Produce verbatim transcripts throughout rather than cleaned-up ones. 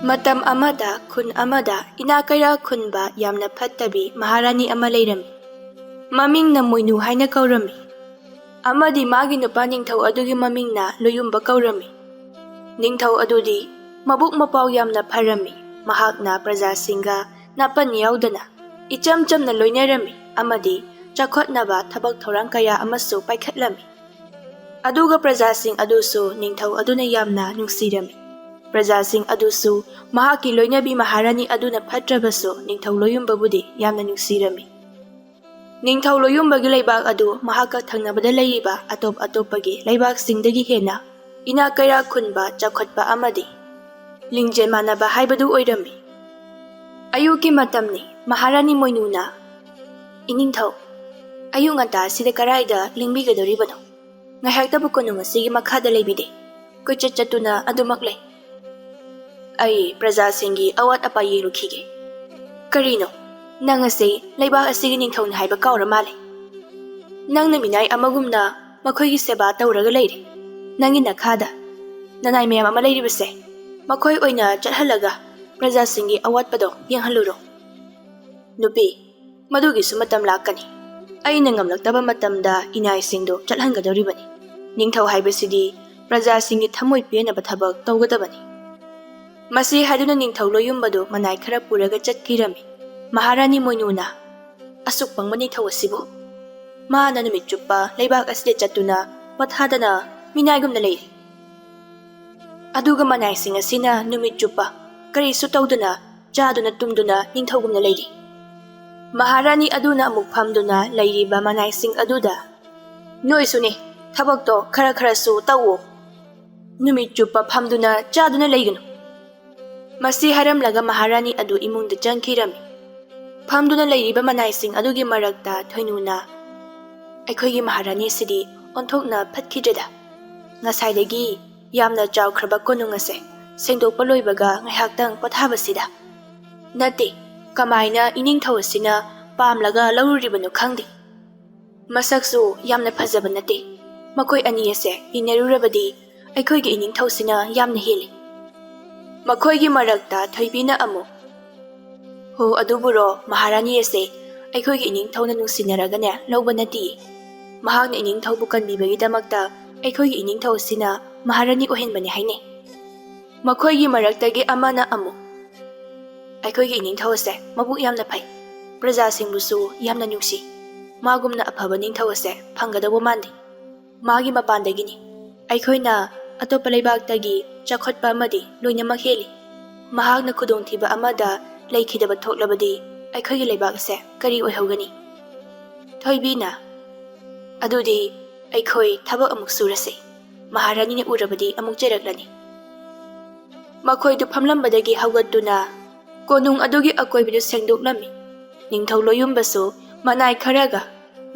ꯃꯇꯝ ꯑꯃꯗ ꯈꯨꯟ ꯑꯃꯗ ꯏꯅꯥꯛ ꯀꯩꯔꯥꯛ ꯈꯨꯟꯕ ꯌꯥꯝꯅ ꯐꯠꯇꯕꯤ ꯃꯍꯥꯔꯥꯅꯤ ꯑꯃ ꯂꯩꯔꯝꯃꯤ꯫ ꯃꯃꯤꯡꯅ ꯃꯣꯏꯅꯨ ꯍꯥꯏꯅ ꯀꯧꯔꯝꯃꯤ꯫ ꯑꯃꯗꯤ ꯃꯥꯒꯤ ꯅꯨꯄꯥ ꯅꯤꯡꯊꯧ ꯑꯗꯨꯒꯤ ꯃꯃꯤꯡꯅ ꯂꯣꯌꯨꯝꯕ ꯀꯧꯔꯝꯃꯤ꯫ ꯅꯤꯡꯊꯧ ꯑꯗꯨꯗꯤ ꯃꯕꯨꯛ ꯃꯄꯥꯎ ꯌꯥꯝꯅ ꯐꯔꯝꯃꯤ꯫ ꯃꯍꯥꯛꯅ ꯄ꯭ꯔꯖꯥꯁꯤꯡꯒ ꯅꯥꯄꯟ ꯌꯥꯎꯗꯅ ꯏꯆꯝ ꯆꯝꯅ ꯂꯣꯏꯅꯔꯝꯃꯤ ꯑꯃꯗꯤ ꯆꯥꯎꯈꯠꯅꯕ ꯊꯕꯛ ꯊꯧꯔꯥꯡ ꯀꯌꯥ ꯑꯃꯁꯨ ꯄꯥꯏꯈꯠꯂꯝꯃꯤ꯫ ꯑꯗꯨꯒ ꯄ꯭ꯔꯖꯥꯁꯤꯡ ꯑꯗꯨꯁꯨ ꯅꯤꯡꯊꯧ ꯑꯗꯨꯅ ꯌꯥꯝꯅ ꯅꯨꯡꯁꯤꯔꯝꯃꯤ꯫ ꯄ꯭ꯔꯖꯥꯁꯤꯡ ꯑꯗꯨꯁꯨ ꯃꯍꯥꯛꯀꯤ ꯂꯣꯏꯅꯕꯤ ꯃꯍꯥꯔꯥꯅꯤ ꯑꯗꯨꯅ ꯐꯠꯇ꯭ꯔꯕꯁꯨ ꯅꯤꯡꯊꯧ ꯂꯣꯌꯨꯝꯕꯕꯨꯗꯤ ꯌꯥꯝꯅ ꯅꯨꯡꯁꯤꯔꯝꯃꯤ꯫ ꯅꯤꯡꯊꯧ ꯂꯣꯌꯨꯝꯕꯒꯤ ꯂꯩꯕꯥꯛ ꯑꯗꯨ ꯃꯍꯥꯛꯀ ꯊꯪꯅꯕꯗ ꯂꯩꯔꯤꯕ ꯑꯇꯣꯞ ꯑꯇꯣꯞꯄꯒꯤ ꯂꯩꯕꯥꯛꯁꯤꯡꯗꯒꯤ ꯍꯦꯟꯅ ꯏꯅꯥꯛ ꯀꯩꯔꯥꯛ ꯈꯨꯟꯕ, ꯆꯥꯎꯈꯠꯄ ꯑꯃꯗꯤ ꯂꯤꯡꯖꯦꯜ ꯃꯥꯟꯅꯕ ꯍꯥꯏꯕꯗꯨ ꯑꯣꯏꯔꯝꯃꯤ꯫ ꯑꯌꯨꯛꯀꯤ ꯃꯇꯝꯅꯤ꯫ ꯃꯍꯥꯔꯥꯅꯤ ꯃꯣꯏꯅꯨꯅ, "ꯏꯅꯤꯡꯊꯧ, ꯑꯌꯨꯛ ꯉꯟꯇꯥ ꯑꯁꯤꯗ ꯀꯔꯥꯏꯗ ꯂꯦꯡꯕꯤꯒꯗꯧꯔꯤꯕꯅꯣ? ꯉꯥꯏꯍꯥꯛꯇꯕꯨ ꯀꯣꯅꯨꯡ ꯑꯁꯤꯒꯤ ꯃꯈꯥꯗ ꯂꯩꯕꯤꯗꯦ꯫ ꯀꯣꯏꯆꯠ ꯆꯠꯇꯨꯅ ꯑꯗꯨꯃꯛ ꯂꯩ꯫ ꯑꯩ ꯄ꯭ꯔꯖꯥꯁꯤꯡꯒꯤ ꯑꯋꯥꯠ ꯑꯄꯥ ꯌꯦꯡꯂꯨꯈꯤꯒꯦ꯫ ꯀꯔꯤꯅꯣ? ꯅꯪ ꯑꯁꯤ ꯂꯩꯕꯥꯛ ꯑꯁꯤꯒꯤ ꯅꯤꯡꯊꯧꯅꯤ ꯍꯥꯏꯕ ꯀꯥꯎꯔ ꯃꯥꯜꯂꯦ꯫ ꯅꯪꯅ ꯃꯤꯅꯥꯏ ꯑꯃꯒꯨꯝꯅ ꯃꯈꯣꯏꯒꯤ ꯁꯦꯕꯥ ꯇꯧꯔꯒ ꯂꯩꯔꯦ꯫ ꯅꯪꯒꯤ ꯅꯈꯥꯗ ꯅꯅꯥꯏ ꯃꯌꯥꯝ ꯑꯃ ꯂꯩꯔꯤꯕꯁꯦ, ꯃꯈꯣꯏ ꯑꯣꯏꯅ ꯆꯠꯍꯜꯂꯒ ꯄ꯭ꯔꯖꯥꯁꯤꯡꯒꯤ ꯑꯋꯥꯠꯄꯗꯣ ꯌꯦꯡꯍꯜꯂꯨꯔꯣ꯫" "ꯅꯨꯄꯤ, ꯃꯗꯨꯒꯤꯁꯨ ꯃꯇꯝ ꯂꯥꯛꯀꯅꯤ꯫ ꯑꯩꯅ ꯉꯝꯂꯛꯇꯕ ꯃꯇꯝꯗ ꯏꯅꯥꯏꯁꯤꯡꯗꯨ ꯆꯠꯍꯟꯒꯗꯧꯔꯤꯕꯅꯤ꯫ ꯅꯤꯡꯊꯧ ꯍꯥꯏꯕꯁꯤꯗꯤ ꯄ꯭ꯔꯖꯥꯁꯤꯡꯒꯤ ꯊꯃꯣꯏ ꯄꯦꯟꯅꯕ ꯊꯕꯛ ꯇꯧꯒꯗꯕꯅꯤ꯫" ꯃꯁꯤ ꯍꯥꯏꯗꯨꯅ ꯅꯤꯡꯊꯧ ꯂꯣꯌꯨꯝꯕꯗꯨ ꯃꯅꯥꯏ ꯈꯔ ꯄꯨꯔꯒ ꯆꯠꯈꯤꯔꯝꯃꯤ꯫ ꯃꯍꯥꯔꯥꯅꯤ ꯃꯣꯏꯅꯨꯅ, "ꯑꯁꯨꯛ ꯄꯪꯕ ꯅꯤꯡꯊꯧ ꯑꯁꯤꯕꯨ! ꯃꯥꯅ ꯅꯨꯃꯤꯠ ꯆꯨꯞꯄ ꯂꯩꯕꯥꯛ ꯑꯁꯤꯗ ꯆꯠꯇꯨꯅ ꯄꯣꯊꯥꯗꯅ ꯃꯤꯅꯥꯏꯒꯨꯝꯅ ꯂꯩꯔꯤ꯫ ꯑꯗꯨꯒ ꯃꯅꯥꯏꯁꯤꯡ ꯑꯁꯤꯅ ꯅꯨꯃꯤꯠ ꯆꯨꯞꯄ ꯀꯔꯤꯁꯨ ꯇꯧꯗꯅ ꯆꯥꯗꯨꯅ ꯇꯨꯝꯗꯨꯅ ꯅꯤꯡꯊꯧꯒꯨꯝꯅ ꯂꯩꯔꯤ꯫" ꯃꯍꯥꯔꯥꯅꯤ ꯑꯗꯨꯅ ꯑꯃꯨꯛ ꯐꯝꯗꯨꯅ ꯂꯩꯔꯤꯕ ꯃꯅꯥꯏꯁꯤꯡ ꯑꯗꯨꯗ, "ꯅꯣꯏꯁꯨꯅꯦ, ꯊꯕꯛꯇꯣ ꯈꯔ ꯈꯔꯁꯨ ꯇꯧꯋꯣ꯫ ꯅꯨꯃꯤꯠ ꯆꯨꯞꯄ ꯐꯝꯗꯨꯅ ꯆꯥꯗꯨꯅ ꯂꯩꯒꯅꯨ꯫" ꯃꯁꯤ ꯍꯥꯏꯔꯝꯂꯒ ꯃꯍꯥꯔꯥꯅꯤ ꯑꯗꯨ ꯏꯃꯨꯡꯗ ꯆꯪꯈꯤꯔꯝꯃꯤ꯫ ꯐꯝꯗꯨꯅ ꯂꯩꯔꯤꯕ ꯃꯅꯥꯏꯁꯤꯡ ꯑꯗꯨꯒꯤ ꯃꯔꯛꯇ ꯊꯣꯏꯅꯨꯅ, "ꯑꯩꯈꯣꯏꯒꯤ ꯃꯍꯥꯔꯥꯅꯤꯁꯤꯗꯤ ꯑꯣꯟꯊꯣꯛꯅ ꯐꯠꯈꯤꯗ꯭ꯔꯦꯗ꯫ ꯉꯁꯥꯏꯗꯒꯤ ꯌꯥꯝꯅ ꯆꯥꯎꯈ꯭ꯔꯕ ꯀꯣꯅꯨꯡ ꯑꯁꯦ ꯁꯦꯡꯗꯣꯛꯄ ꯂꯣꯏꯕꯒ ꯉꯥꯏꯍꯥꯛꯇꯪ ꯄꯣꯊꯥꯕꯁꯤꯗ꯫ ꯅꯠꯇꯦ, ꯀꯃꯥꯏꯅ ꯏꯅꯤꯡꯊꯧ ꯑꯁꯤꯅ ꯄꯥꯝꯂꯒ ꯂꯧꯔꯨꯔꯤꯕꯅꯣ ꯈꯪꯗꯦ꯫ ꯃꯁꯛꯁꯨ ꯌꯥꯝꯅ ꯐꯖꯕ ꯅꯠꯇꯦ꯫ ꯃꯈꯣꯏ ꯑꯅꯤ ꯑꯁꯦ ꯌꯦꯡꯅꯔꯨꯔꯕꯗꯤ ꯑꯩꯈꯣꯏꯒꯤ ꯏꯅꯤꯡꯊꯧꯁꯤꯅ ꯌꯥꯝꯅ ꯍꯦꯜꯂꯤ꯫" ꯃꯈꯣꯏꯒꯤ ꯃꯔꯛꯇ ꯊꯣꯏꯕꯤꯅ ꯑꯃꯨꯛ, "ꯍꯣ, ꯑꯗꯨꯕꯨꯔꯣ, ꯃꯍꯥꯔꯥꯅꯤ ꯑꯁꯦ ꯑꯩꯈꯣꯏꯒꯤ ꯏꯅꯤꯡꯊꯧꯅ ꯅꯨꯡꯁꯤꯅꯔꯒꯅꯦ ꯂꯧꯕ ꯅꯠꯇꯤꯌꯦ꯫ ꯃꯍꯥꯛꯅ ꯏꯅꯤꯡꯊꯧꯕꯨ ꯀꯟꯕꯤꯕꯒꯤꯗꯃꯛꯇ ꯑꯩꯈꯣꯏꯒꯤ ꯏꯅꯤꯡꯊꯧ ꯑꯁꯤꯅ ꯃꯍꯥꯔꯥꯅꯤ ꯑꯣꯏꯍꯟꯕꯅꯤ ꯍꯥꯏꯅꯩ꯫" ꯃꯈꯣꯏꯒꯤ ꯃꯔꯛꯇꯒꯤ ꯑꯃꯅ ꯑꯃꯨꯛ, "ꯑꯩꯈꯣꯏꯒꯤ ꯏꯅꯤꯡꯊꯧ ꯑꯁꯦ ꯃꯕꯨꯛ ꯌꯥꯝꯅ ꯐꯩ꯫ ꯄ꯭ꯔꯖꯥꯁꯤꯡꯕꯨꯁꯨ ꯌꯥꯝꯅ ꯅꯨꯡꯁꯤ꯫ ꯃꯥꯒꯨꯝꯅ ꯑꯐꯕ ꯅꯤꯡꯊꯧ ꯑꯁꯦ ꯐꯪꯒꯗꯧꯕ ꯃꯥꯟꯗꯦ꯫ ꯃꯥꯒꯤ ꯃꯄꯥꯟꯗꯒꯤꯅꯤ꯫ ꯑꯩꯈꯣꯏꯅ ꯑꯇꯣꯞꯄ ꯂꯩꯕꯥꯛꯇꯒꯤ ꯆꯥꯎꯈꯠꯄ ꯑꯃꯗꯤ ꯂꯣꯏꯅꯃꯛ ꯍꯦꯜꯂꯤ꯫ ꯃꯍꯥꯛꯅ ꯈꯨꯗꯣꯡꯊꯤꯕ ꯑꯃꯗ ꯂꯩꯈꯤꯗꯕ ꯊꯣꯛꯂꯕꯗꯤ ꯑꯩꯈꯣꯏꯒꯤ ꯂꯩꯕꯥꯛ ꯑꯁꯦ ꯀꯔꯤ ꯑꯣꯏꯍꯧꯒꯅꯤ?" ꯊꯣꯏꯕꯤꯅ, "ꯑꯗꯨꯗꯤ ꯑꯩꯈꯣꯏ ꯊꯕꯛ ꯑꯃꯨꯛ ꯁꯨꯔꯁꯤ꯫ ꯃꯍꯥꯔꯥꯅꯤꯅ ꯎꯔꯕꯗꯤ ꯑꯃꯨꯛ ꯆꯩꯔꯛꯂꯅꯤ꯫" ꯃꯈꯣꯏꯗꯨ ꯐꯝꯂꯝꯕꯗꯒꯤ ꯍꯧꯒꯠꯇꯨꯅ ꯀꯣꯅꯨꯡ ꯑꯗꯨꯒꯤ ꯑꯀꯣꯏꯕꯗꯨ ꯁꯦꯡꯗꯣꯛꯂꯝꯃꯤ꯫ ꯅꯤꯡꯊꯧ ꯂꯣꯌꯨꯝꯕꯁꯨ ꯃꯅꯥꯏ ꯈꯔꯒ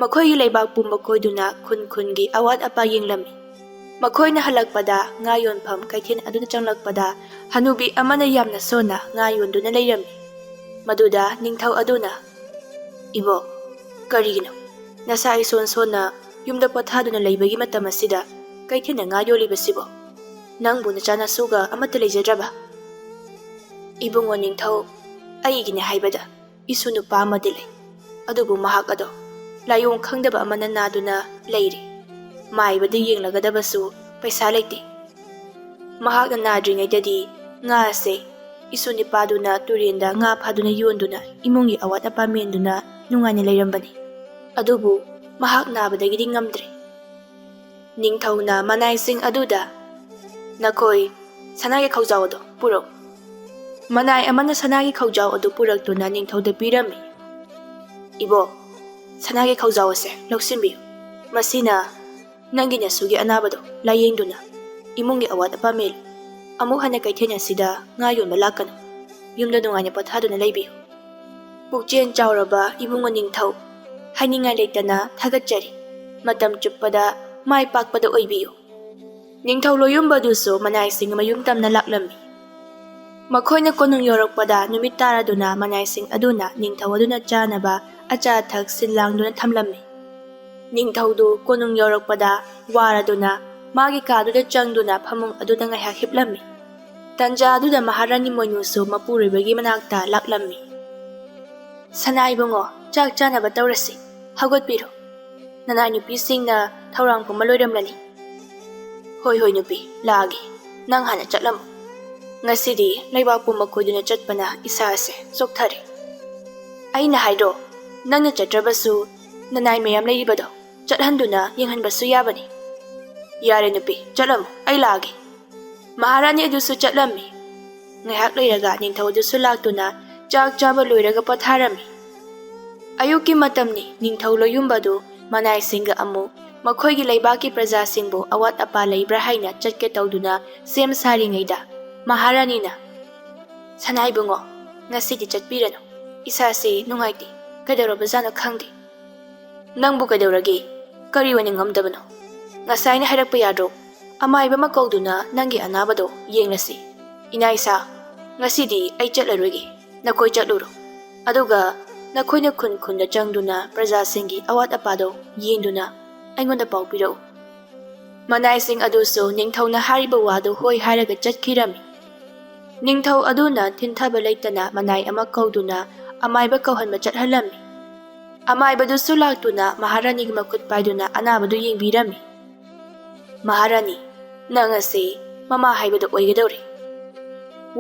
ꯃꯈꯣꯏꯒꯤ ꯂꯩꯕꯥꯛ ꯄꯨꯝꯕ ꯀꯣꯏꯗꯨꯅ ꯈꯨꯟ ꯈꯨꯟꯒꯤ ꯑꯋꯥꯠ ꯑꯄꯥ ꯌꯦꯡꯂꯝꯃꯤ꯫ ꯃꯈꯣꯏꯅ ꯍꯜꯂꯛꯄꯗ ꯉꯥ ꯌꯣꯟꯐꯝ ꯀꯩꯊꯦꯜ ꯑꯗꯨꯗ ꯆꯪꯂꯛꯄꯗ ꯍꯅꯨꯕꯤ ꯑꯃꯅ ꯌꯥꯝꯅ ꯁꯣꯟꯅ ꯉꯥ ꯌꯣꯟꯗꯨꯅ ꯂꯩꯔꯝꯃꯤ꯫ ꯃꯗꯨꯗ ꯅꯤꯡꯊꯧ ꯑꯗꯨꯅ, "ꯏꯕꯣꯛ, ꯀꯔꯤꯒꯤꯅꯣ ꯅꯁꯥ ꯏꯁꯣꯟ ꯁꯣꯟꯅ ꯌꯨꯝꯗ ꯄꯣꯊꯥꯗꯨꯅ ꯂꯩꯕꯒꯤ ꯃꯇꯝ ꯑꯁꯤꯗ ꯀꯩꯊꯦꯜꯗ ꯉꯥ ꯌꯣꯜꯂꯤꯕꯁꯤꯕꯣ? ꯅꯪꯕꯨ ꯅꯆꯥꯅꯁꯨꯒ ꯑꯃꯠꯇ ꯂꯩꯖꯗ꯭ꯔꯕ?" "ꯏꯕꯨꯡꯉꯣ ꯅꯤꯡꯊꯧ, ꯑꯩꯒꯤꯅꯦ ꯍꯥꯏꯕꯗ ꯏꯁꯨ ꯅꯨꯄꯥ ꯑꯃꯗꯤ ꯂꯩ, ꯑꯗꯨꯕꯨ ꯃꯍꯥꯛ ꯑꯗꯣ ꯂꯥꯏꯑꯣꯡ ꯈꯪꯗꯕ ꯑꯃꯅ ꯅꯥꯗꯨꯅ ꯂꯩꯔꯤ꯫ ꯃꯥꯏꯕꯗ ꯌꯦꯡꯂꯒꯗꯕꯁꯨ ꯄꯩꯁꯥ ꯂꯩꯇꯦ꯫ ꯃꯍꯥꯛꯅ ꯅꯥꯗ꯭ꯔꯤꯉꯩꯗꯗꯤ ꯉꯥ ꯑꯁꯦ ꯏꯁꯨ ꯅꯨꯄꯥꯗꯨꯅ ꯇꯨꯔꯦꯟꯗ ꯉꯥ ꯐꯥꯗꯨꯅ ꯌꯣꯟꯗꯨꯅ ꯏꯃꯨꯡꯒꯤ ꯑꯋꯥꯠ ꯑꯄꯥ ꯃꯦꯟꯗꯨꯅ ꯅꯨꯡꯉꯥꯏꯅ ꯂꯩꯔꯝꯕꯅꯤ꯫ ꯑꯗꯨꯕꯨ ꯃꯍꯥꯛ ꯅꯥꯕꯗꯒꯤꯗꯤ ꯉꯝꯗ꯭ꯔꯦ꯫" ꯅꯤꯡꯊꯧꯅ ꯃꯅꯥꯏꯁꯤꯡ ꯑꯗꯨꯗ, "ꯅꯈꯣꯏ ꯁꯅꯥꯒꯤ ꯈꯧꯖꯥꯎ ꯑꯗꯨ ꯄꯨꯔꯛꯎ꯫" ꯃꯅꯥꯏ ꯑꯃꯅ ꯁꯅꯥꯒꯤ ꯈꯧꯖꯥꯎ ꯑꯗꯨ ꯄꯨꯔꯛꯇꯨꯅ ꯅꯤꯡꯊꯧꯗ ꯄꯤꯔꯝꯃꯤ꯫ "ꯏꯕꯣꯛ, ꯁꯅꯥꯒꯤ ꯈꯧꯖꯥꯎ ꯑꯁꯦ ꯂꯧꯁꯤꯟꯕꯤꯌꯨ꯫ ꯃꯁꯤꯅ ꯅꯪꯒꯤ ꯅꯁꯨꯒꯤ ꯑꯅꯥꯕꯗꯣ ꯂꯥꯌꯦꯡꯗꯨꯅ ꯏꯃꯨꯡꯒꯤ ꯑꯋꯥꯠ ꯑꯄꯥ ꯃꯦꯜꯂꯨ꯫ ꯑꯃꯨꯛ ꯍꯟꯅ ꯀꯩꯊꯦꯜ ꯑꯁꯤꯗ ꯉꯥ ꯌꯣꯟꯕ ꯂꯥꯛꯀꯅꯨ꯫ ꯌꯨꯝꯗ ꯅꯨꯡꯉꯥꯏꯅ ꯄꯣꯊꯥꯗꯨꯅ ꯂꯩꯕꯤꯌꯨ꯫ ꯄꯨꯛꯆꯦꯜ ꯆꯥꯎꯔꯕ ꯏꯕꯨꯡꯉꯣ ꯅꯤꯡꯊꯧ, ꯍꯥꯏꯅꯤꯡꯉꯥꯏ ꯂꯩꯇꯅ ꯊꯥꯒꯠꯆꯔꯤ꯫ ꯃꯇꯝ ꯆꯨꯞꯄꯗ ꯃꯥꯏ ꯄꯥꯛꯄꯗ ꯑꯣꯏꯕꯤꯌꯨ꯫" ꯅꯤꯡꯊꯧ ꯂꯣꯌꯨꯝꯕꯗꯨꯁꯨ ꯃꯅꯥꯏꯁꯤꯡ ꯃꯌꯨꯝ ꯇꯝꯅ ꯂꯥꯛꯂꯝꯃꯤ꯫ ꯃꯈꯣꯏꯅ ꯀꯣꯅꯨꯡ ꯌꯧꯔꯛꯄꯗ ꯅꯨꯃꯤꯠ ꯇꯥꯔꯗꯨꯅ ꯃꯅꯥꯏꯁꯤꯡ ꯑꯗꯨꯅ ꯅꯤꯡꯊꯧ ꯑꯗꯨꯅ ꯆꯥꯅꯕ ꯑꯆꯥ ꯑꯊꯛ ꯁꯤꯜ ꯂꯥꯡꯗꯨꯅ ꯊꯝꯂꯝꯃꯤ꯫ ꯅꯤꯡꯊꯧꯗꯨ ꯀꯣꯅꯨꯡ ꯌꯧꯔꯛꯄꯗ ꯋꯥꯔꯗꯨꯅ ꯃꯥꯒꯤ ꯀꯥꯗꯨꯗ ꯆꯪꯗꯨꯅ ꯐꯃꯨꯡ ꯑꯗꯨꯗ ꯉꯥꯏꯍꯥꯛ ꯍꯤꯞꯂꯝꯃꯤ꯫ ꯇꯟꯖꯥ ꯑꯗꯨꯗ ꯃꯍꯥꯔꯥꯅꯤ ꯃꯣꯏꯅꯨꯁꯨ ꯃꯄꯨꯔꯣꯏꯕꯒꯤ ꯃꯅꯥꯛꯇ ꯂꯥꯛꯂꯝꯃꯤ꯫ "ꯁꯅꯥ ꯏꯕꯨꯡꯉꯣ, ꯆꯥꯛ ꯆꯥꯅꯕ ꯇꯧꯔꯁꯤ, ꯍꯧꯒꯠꯄꯤꯔꯣ꯫ ꯅꯅꯥꯏ ꯅꯨꯄꯤꯁꯤꯡꯅ ꯊꯧꯔꯥꯡ ꯄꯨꯝꯕ ꯂꯣꯏꯔꯝꯂꯅꯤ꯫" "ꯍꯣꯏ ꯍꯣꯏ ꯅꯨꯄꯤ, ꯂꯥꯛꯑꯒꯦ꯫ ꯅꯪ ꯍꯥꯟꯅ ꯆꯠꯂꯝꯃꯨ꯫ ꯉꯁꯤꯗꯤ ꯂꯩꯕꯥꯛ ꯄꯨꯝꯕ ꯀꯣꯏꯗꯨꯅ ꯆꯠꯄꯅ ꯏꯁꯥꯁꯦ ꯆꯣꯛꯊꯔꯦ꯫ ꯑꯩꯅ ꯍꯥꯏꯗ꯭ꯔꯣ, ꯅꯪꯅ ꯆꯠꯇ꯭ꯔꯕꯁꯨ ꯅꯅꯥꯏ ꯃꯌꯥꯝ ꯂꯩꯔꯤꯕꯗꯣ ꯆꯠꯍꯟꯗꯨꯅ ꯌꯦꯡꯍꯟꯕꯁꯨ ꯌꯥꯕꯅꯤ꯫" "ꯌꯥꯔꯦ ꯅꯨꯄꯤ, ꯆꯠꯂꯝꯃꯨ, ꯑꯩ ꯂꯥꯛꯑꯒꯦ꯫" ꯃꯍꯥꯔꯥꯅꯤ ꯑꯗꯨꯁꯨ ꯆꯠꯂꯝꯃꯤ꯫ ꯉꯥꯏꯍꯥꯛ ꯂꯩꯔꯒ ꯅꯤꯡꯊꯧ ꯑꯗꯨꯁꯨ ꯂꯥꯛꯇꯨꯅ ꯆꯥꯛ ꯆꯥꯕ ꯂꯣꯏꯔꯒ ꯄꯣꯊꯥꯔꯝꯃꯤ꯫ ꯑꯌꯨꯛꯀꯤ ꯃꯇꯝꯅꯤ꯫ ꯅꯤꯡꯊꯧ ꯂꯣꯌꯨꯝꯕ ꯑꯗꯨ ꯃꯅꯥꯏꯁꯤꯡꯒ ꯑꯃꯨꯛ ꯃꯈꯣꯏꯒꯤ ꯂꯩꯕꯥꯛꯀꯤ ꯄ꯭ꯔꯖꯥꯁꯤꯡꯕꯨ ꯑꯋꯥꯠ ꯑꯄꯥ ꯂꯩꯕ꯭ꯔꯥ ꯍꯥꯏꯅ ꯆꯠꯀꯦ ꯇꯧꯗꯨꯅ ꯁꯦꯝ ꯁꯥꯔꯤꯉꯩꯗ, ꯃꯍꯥꯔꯥꯅꯤꯅ, "ꯁꯅꯥ ꯏꯕꯨꯡꯉꯣ, ꯉꯁꯤꯗꯤ ꯆꯠꯄꯤꯔꯅꯨ꯫ ꯏꯁꯥꯁꯤ ꯅꯨꯡꯉꯥꯏꯇꯦ꯫ ꯀꯩꯗꯧꯔꯕꯖꯥꯠꯅꯣ ꯈꯪꯗꯦ꯫" "ꯅꯪꯕꯨ ꯀꯩꯗꯧꯔꯒꯦ? ꯀꯔꯤ ꯑꯣꯏꯅ ꯉꯝꯗꯕꯅꯣ? ꯉꯁꯥꯏꯅ ꯍꯥꯏꯔꯛꯄ ꯌꯥꯗ꯭ꯔꯣ? ꯑꯃꯥꯏꯕ ꯑꯃ ꯀꯧꯗꯨꯅ ꯅꯪꯒꯤ ꯑꯅꯥꯕꯗꯣ ꯌꯦꯡꯂꯁꯤ꯫ ꯏꯅꯥ ꯏꯁꯥ, ꯉꯁꯤꯗꯤ ꯑꯩ ꯆꯠꯂꯔꯣꯏꯒꯦ꯫ ꯅꯈꯣꯏ ꯆꯠꯂꯨꯔꯣ꯫ ꯑꯗꯨꯒ ꯅꯈꯣꯏꯅ ꯈꯨꯟ ꯈꯨꯟꯗ ꯆꯪꯗꯨꯅ ꯄ꯭ꯔꯖꯥꯁꯤꯡꯒꯤ ꯑꯋꯥꯠ ꯑꯄꯥꯗꯣ ꯌꯦꯡꯗꯨꯅ ꯑꯩꯉꯣꯟꯗ ꯄꯥꯎ ꯄꯤꯔꯛꯎ꯫" ꯃꯅꯥꯏꯁꯤꯡ ꯑꯗꯨꯁꯨ ꯅꯤꯡꯊꯧꯅ ꯍꯥꯏꯔꯤꯕ ꯋꯥꯗꯨ ꯍꯣꯏ ꯍꯥꯏꯔꯒ ꯆꯠꯈꯤꯔꯝꯃꯤ꯫ ꯅꯤꯡꯊꯧ ꯑꯗꯨꯅ ꯊꯤꯟꯊꯕ ꯂꯩꯇꯅ ꯃꯅꯥꯏ ꯑꯃ ꯀꯧꯗꯨꯅ ꯑꯃꯥꯏꯕ ꯀꯧꯍꯟꯕ ꯆꯠꯍꯜꯂꯝꯃꯤ꯫ ꯑꯃꯥꯏꯕꯗꯨꯁꯨ ꯂꯥꯛꯇꯨꯅ ꯃꯍꯥꯔꯥꯅꯤꯒꯤ ꯃꯈꯨꯠ ꯄꯥꯏꯗꯨꯅ ꯑꯅꯥꯕꯗꯨ ꯌꯦꯡꯕꯤꯔꯝꯃꯤ꯫ "ꯃꯍꯥꯔꯥꯅꯤ, ꯅꯪ ꯑꯁꯤ ꯃꯃꯥ ꯍꯥꯏꯕꯗꯨ ꯑꯣꯏꯒꯗꯧꯔꯦ꯫"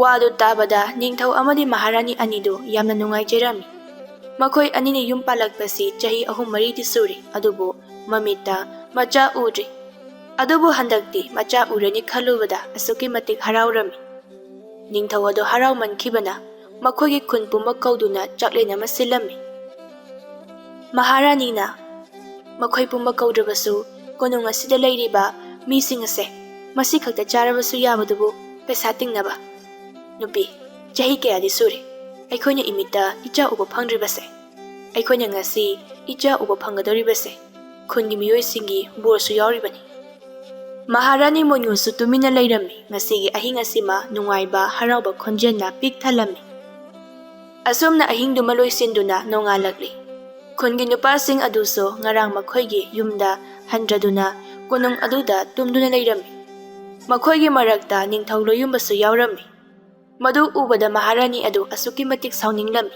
ꯋꯥꯗꯨ ꯇꯥꯕꯗ ꯅꯤꯡꯊꯧ ꯑꯃꯗꯤ ꯃꯍꯥꯔꯥꯅꯤ ꯑꯅꯤꯗꯨ ꯌꯥꯝꯅ ꯅꯨꯡꯉꯥꯏꯖꯔꯝꯃꯤ꯫ ꯃꯈꯣꯏ ꯑꯅꯤꯅ ꯌꯨꯝ ꯄꯥꯜꯂꯛꯄꯁꯤ ꯆꯍꯤ ꯑꯍꯨꯝ ꯃꯔꯤꯗꯤ ꯁꯨꯔꯦ, ꯑꯗꯨꯕꯨ ꯃꯃꯤꯠꯇ ꯃꯆꯥ ꯎꯗ꯭ꯔꯤ꯫ ꯑꯗꯨꯕꯨ ꯍꯟꯗꯛꯇꯤ ꯃꯆꯥ ꯎꯔꯅꯤ ꯈꯜꯂꯨꯕꯗ ꯑꯁꯨꯛꯀꯤ ꯃꯇꯤꯛ ꯍꯔꯥꯎꯔꯝꯃꯤ꯫ ꯅꯤꯡꯊꯧ ꯑꯗꯨ ꯍꯔꯥꯎꯃꯟꯈꯤꯕꯅ ꯃꯈꯣꯏꯒꯤ ꯈꯨꯟ ꯄꯨꯝꯕ ꯀꯧꯗꯨꯅ ꯆꯥꯛꯂꯦꯟ ꯑꯃ ꯁꯤꯜꯂꯝꯃꯤ꯫ ꯃꯍꯥꯔꯥꯅꯤꯅ, "ꯃꯈꯣꯏ ꯄꯨꯝꯕ ꯀꯧꯗ꯭ꯔꯕꯁꯨ ꯀꯣꯅꯨꯡ ꯑꯁꯤꯗ ꯂꯩꯔꯤꯕ ꯃꯤꯁꯤꯡ ꯑꯁꯦ ꯃꯁꯤ ꯈꯛꯇ ꯆꯥꯔꯕꯁꯨ ꯌꯥꯕꯗꯨꯕꯨ ꯄꯩꯁꯥ ꯇꯤꯡꯅꯕ꯫ ꯅꯨꯄꯤ, ꯆꯍꯤ ꯀꯌꯥꯗꯤ ꯁꯨꯔꯦ ꯑꯩꯈꯣꯏꯅ ꯏꯃꯤꯠꯇ ꯏꯆꯥ ꯎꯕ ꯐꯪꯗ꯭ꯔꯤꯕꯁꯦ꯫ ꯑꯩꯈꯣꯏꯅ ꯉꯁꯤ ꯏꯆꯥ ꯎꯕ ꯐꯪꯒꯗꯧꯔꯤꯕꯁꯦ ꯈꯨꯟꯒꯤ ꯃꯤꯑꯣꯏꯁꯤꯡꯒꯤ ꯕꯣꯔꯁꯨ ꯌꯥꯎꯔꯤꯕꯅꯤ꯫" ꯃꯍꯥꯔꯥꯅꯤ ꯃꯣꯅꯨꯁꯨ ꯇꯨꯃꯤꯟꯅ ꯂꯩꯔꯝꯃꯤ꯫ ꯉꯁꯤꯒꯤ ꯑꯍꯤꯡ ꯑꯁꯤꯃ ꯅꯨꯡꯉꯥꯏꯕ, ꯍꯔꯥꯎꯕ ꯈꯣꯟꯖꯦꯜꯅ ꯄꯤꯛ ꯊꯜꯂꯝꯃꯤ꯫ ꯑꯁꯨꯝꯅ ꯑꯍꯤꯡꯗꯨꯃ ꯂꯣꯏꯁꯤꯟꯗꯨꯅ ꯅꯣꯡꯉꯥꯜꯂꯛꯂꯤ꯫ ꯈꯨꯟꯒꯤ ꯅꯨꯄꯥꯁꯤꯡ ꯑꯗꯨꯁꯨ ꯉꯔꯥꯡ ꯃꯈꯣꯏꯒꯤ ꯌꯨꯝꯗ ꯍꯟꯗ꯭ꯔꯗꯨꯅ ꯀꯣꯅꯨꯡ ꯑꯗꯨꯗ ꯇꯨꯝꯗꯨꯅ ꯂꯩꯔꯝꯃꯤ꯫ ꯃꯈꯣꯏꯒꯤ ꯃꯔꯛꯇ ꯅꯤꯡꯊꯧ ꯂꯣꯌꯨꯝꯕꯁꯨ ꯌꯥꯎꯔꯝꯃꯤ꯫ ꯃꯗꯨ ꯎꯕꯗ ꯃꯍꯥꯔꯥꯅꯤ ꯑꯗꯨ ꯑꯁꯨꯛꯀꯤ ꯃꯇꯤꯛ ꯁꯥꯎꯅꯤꯡꯂꯝꯃꯤ꯫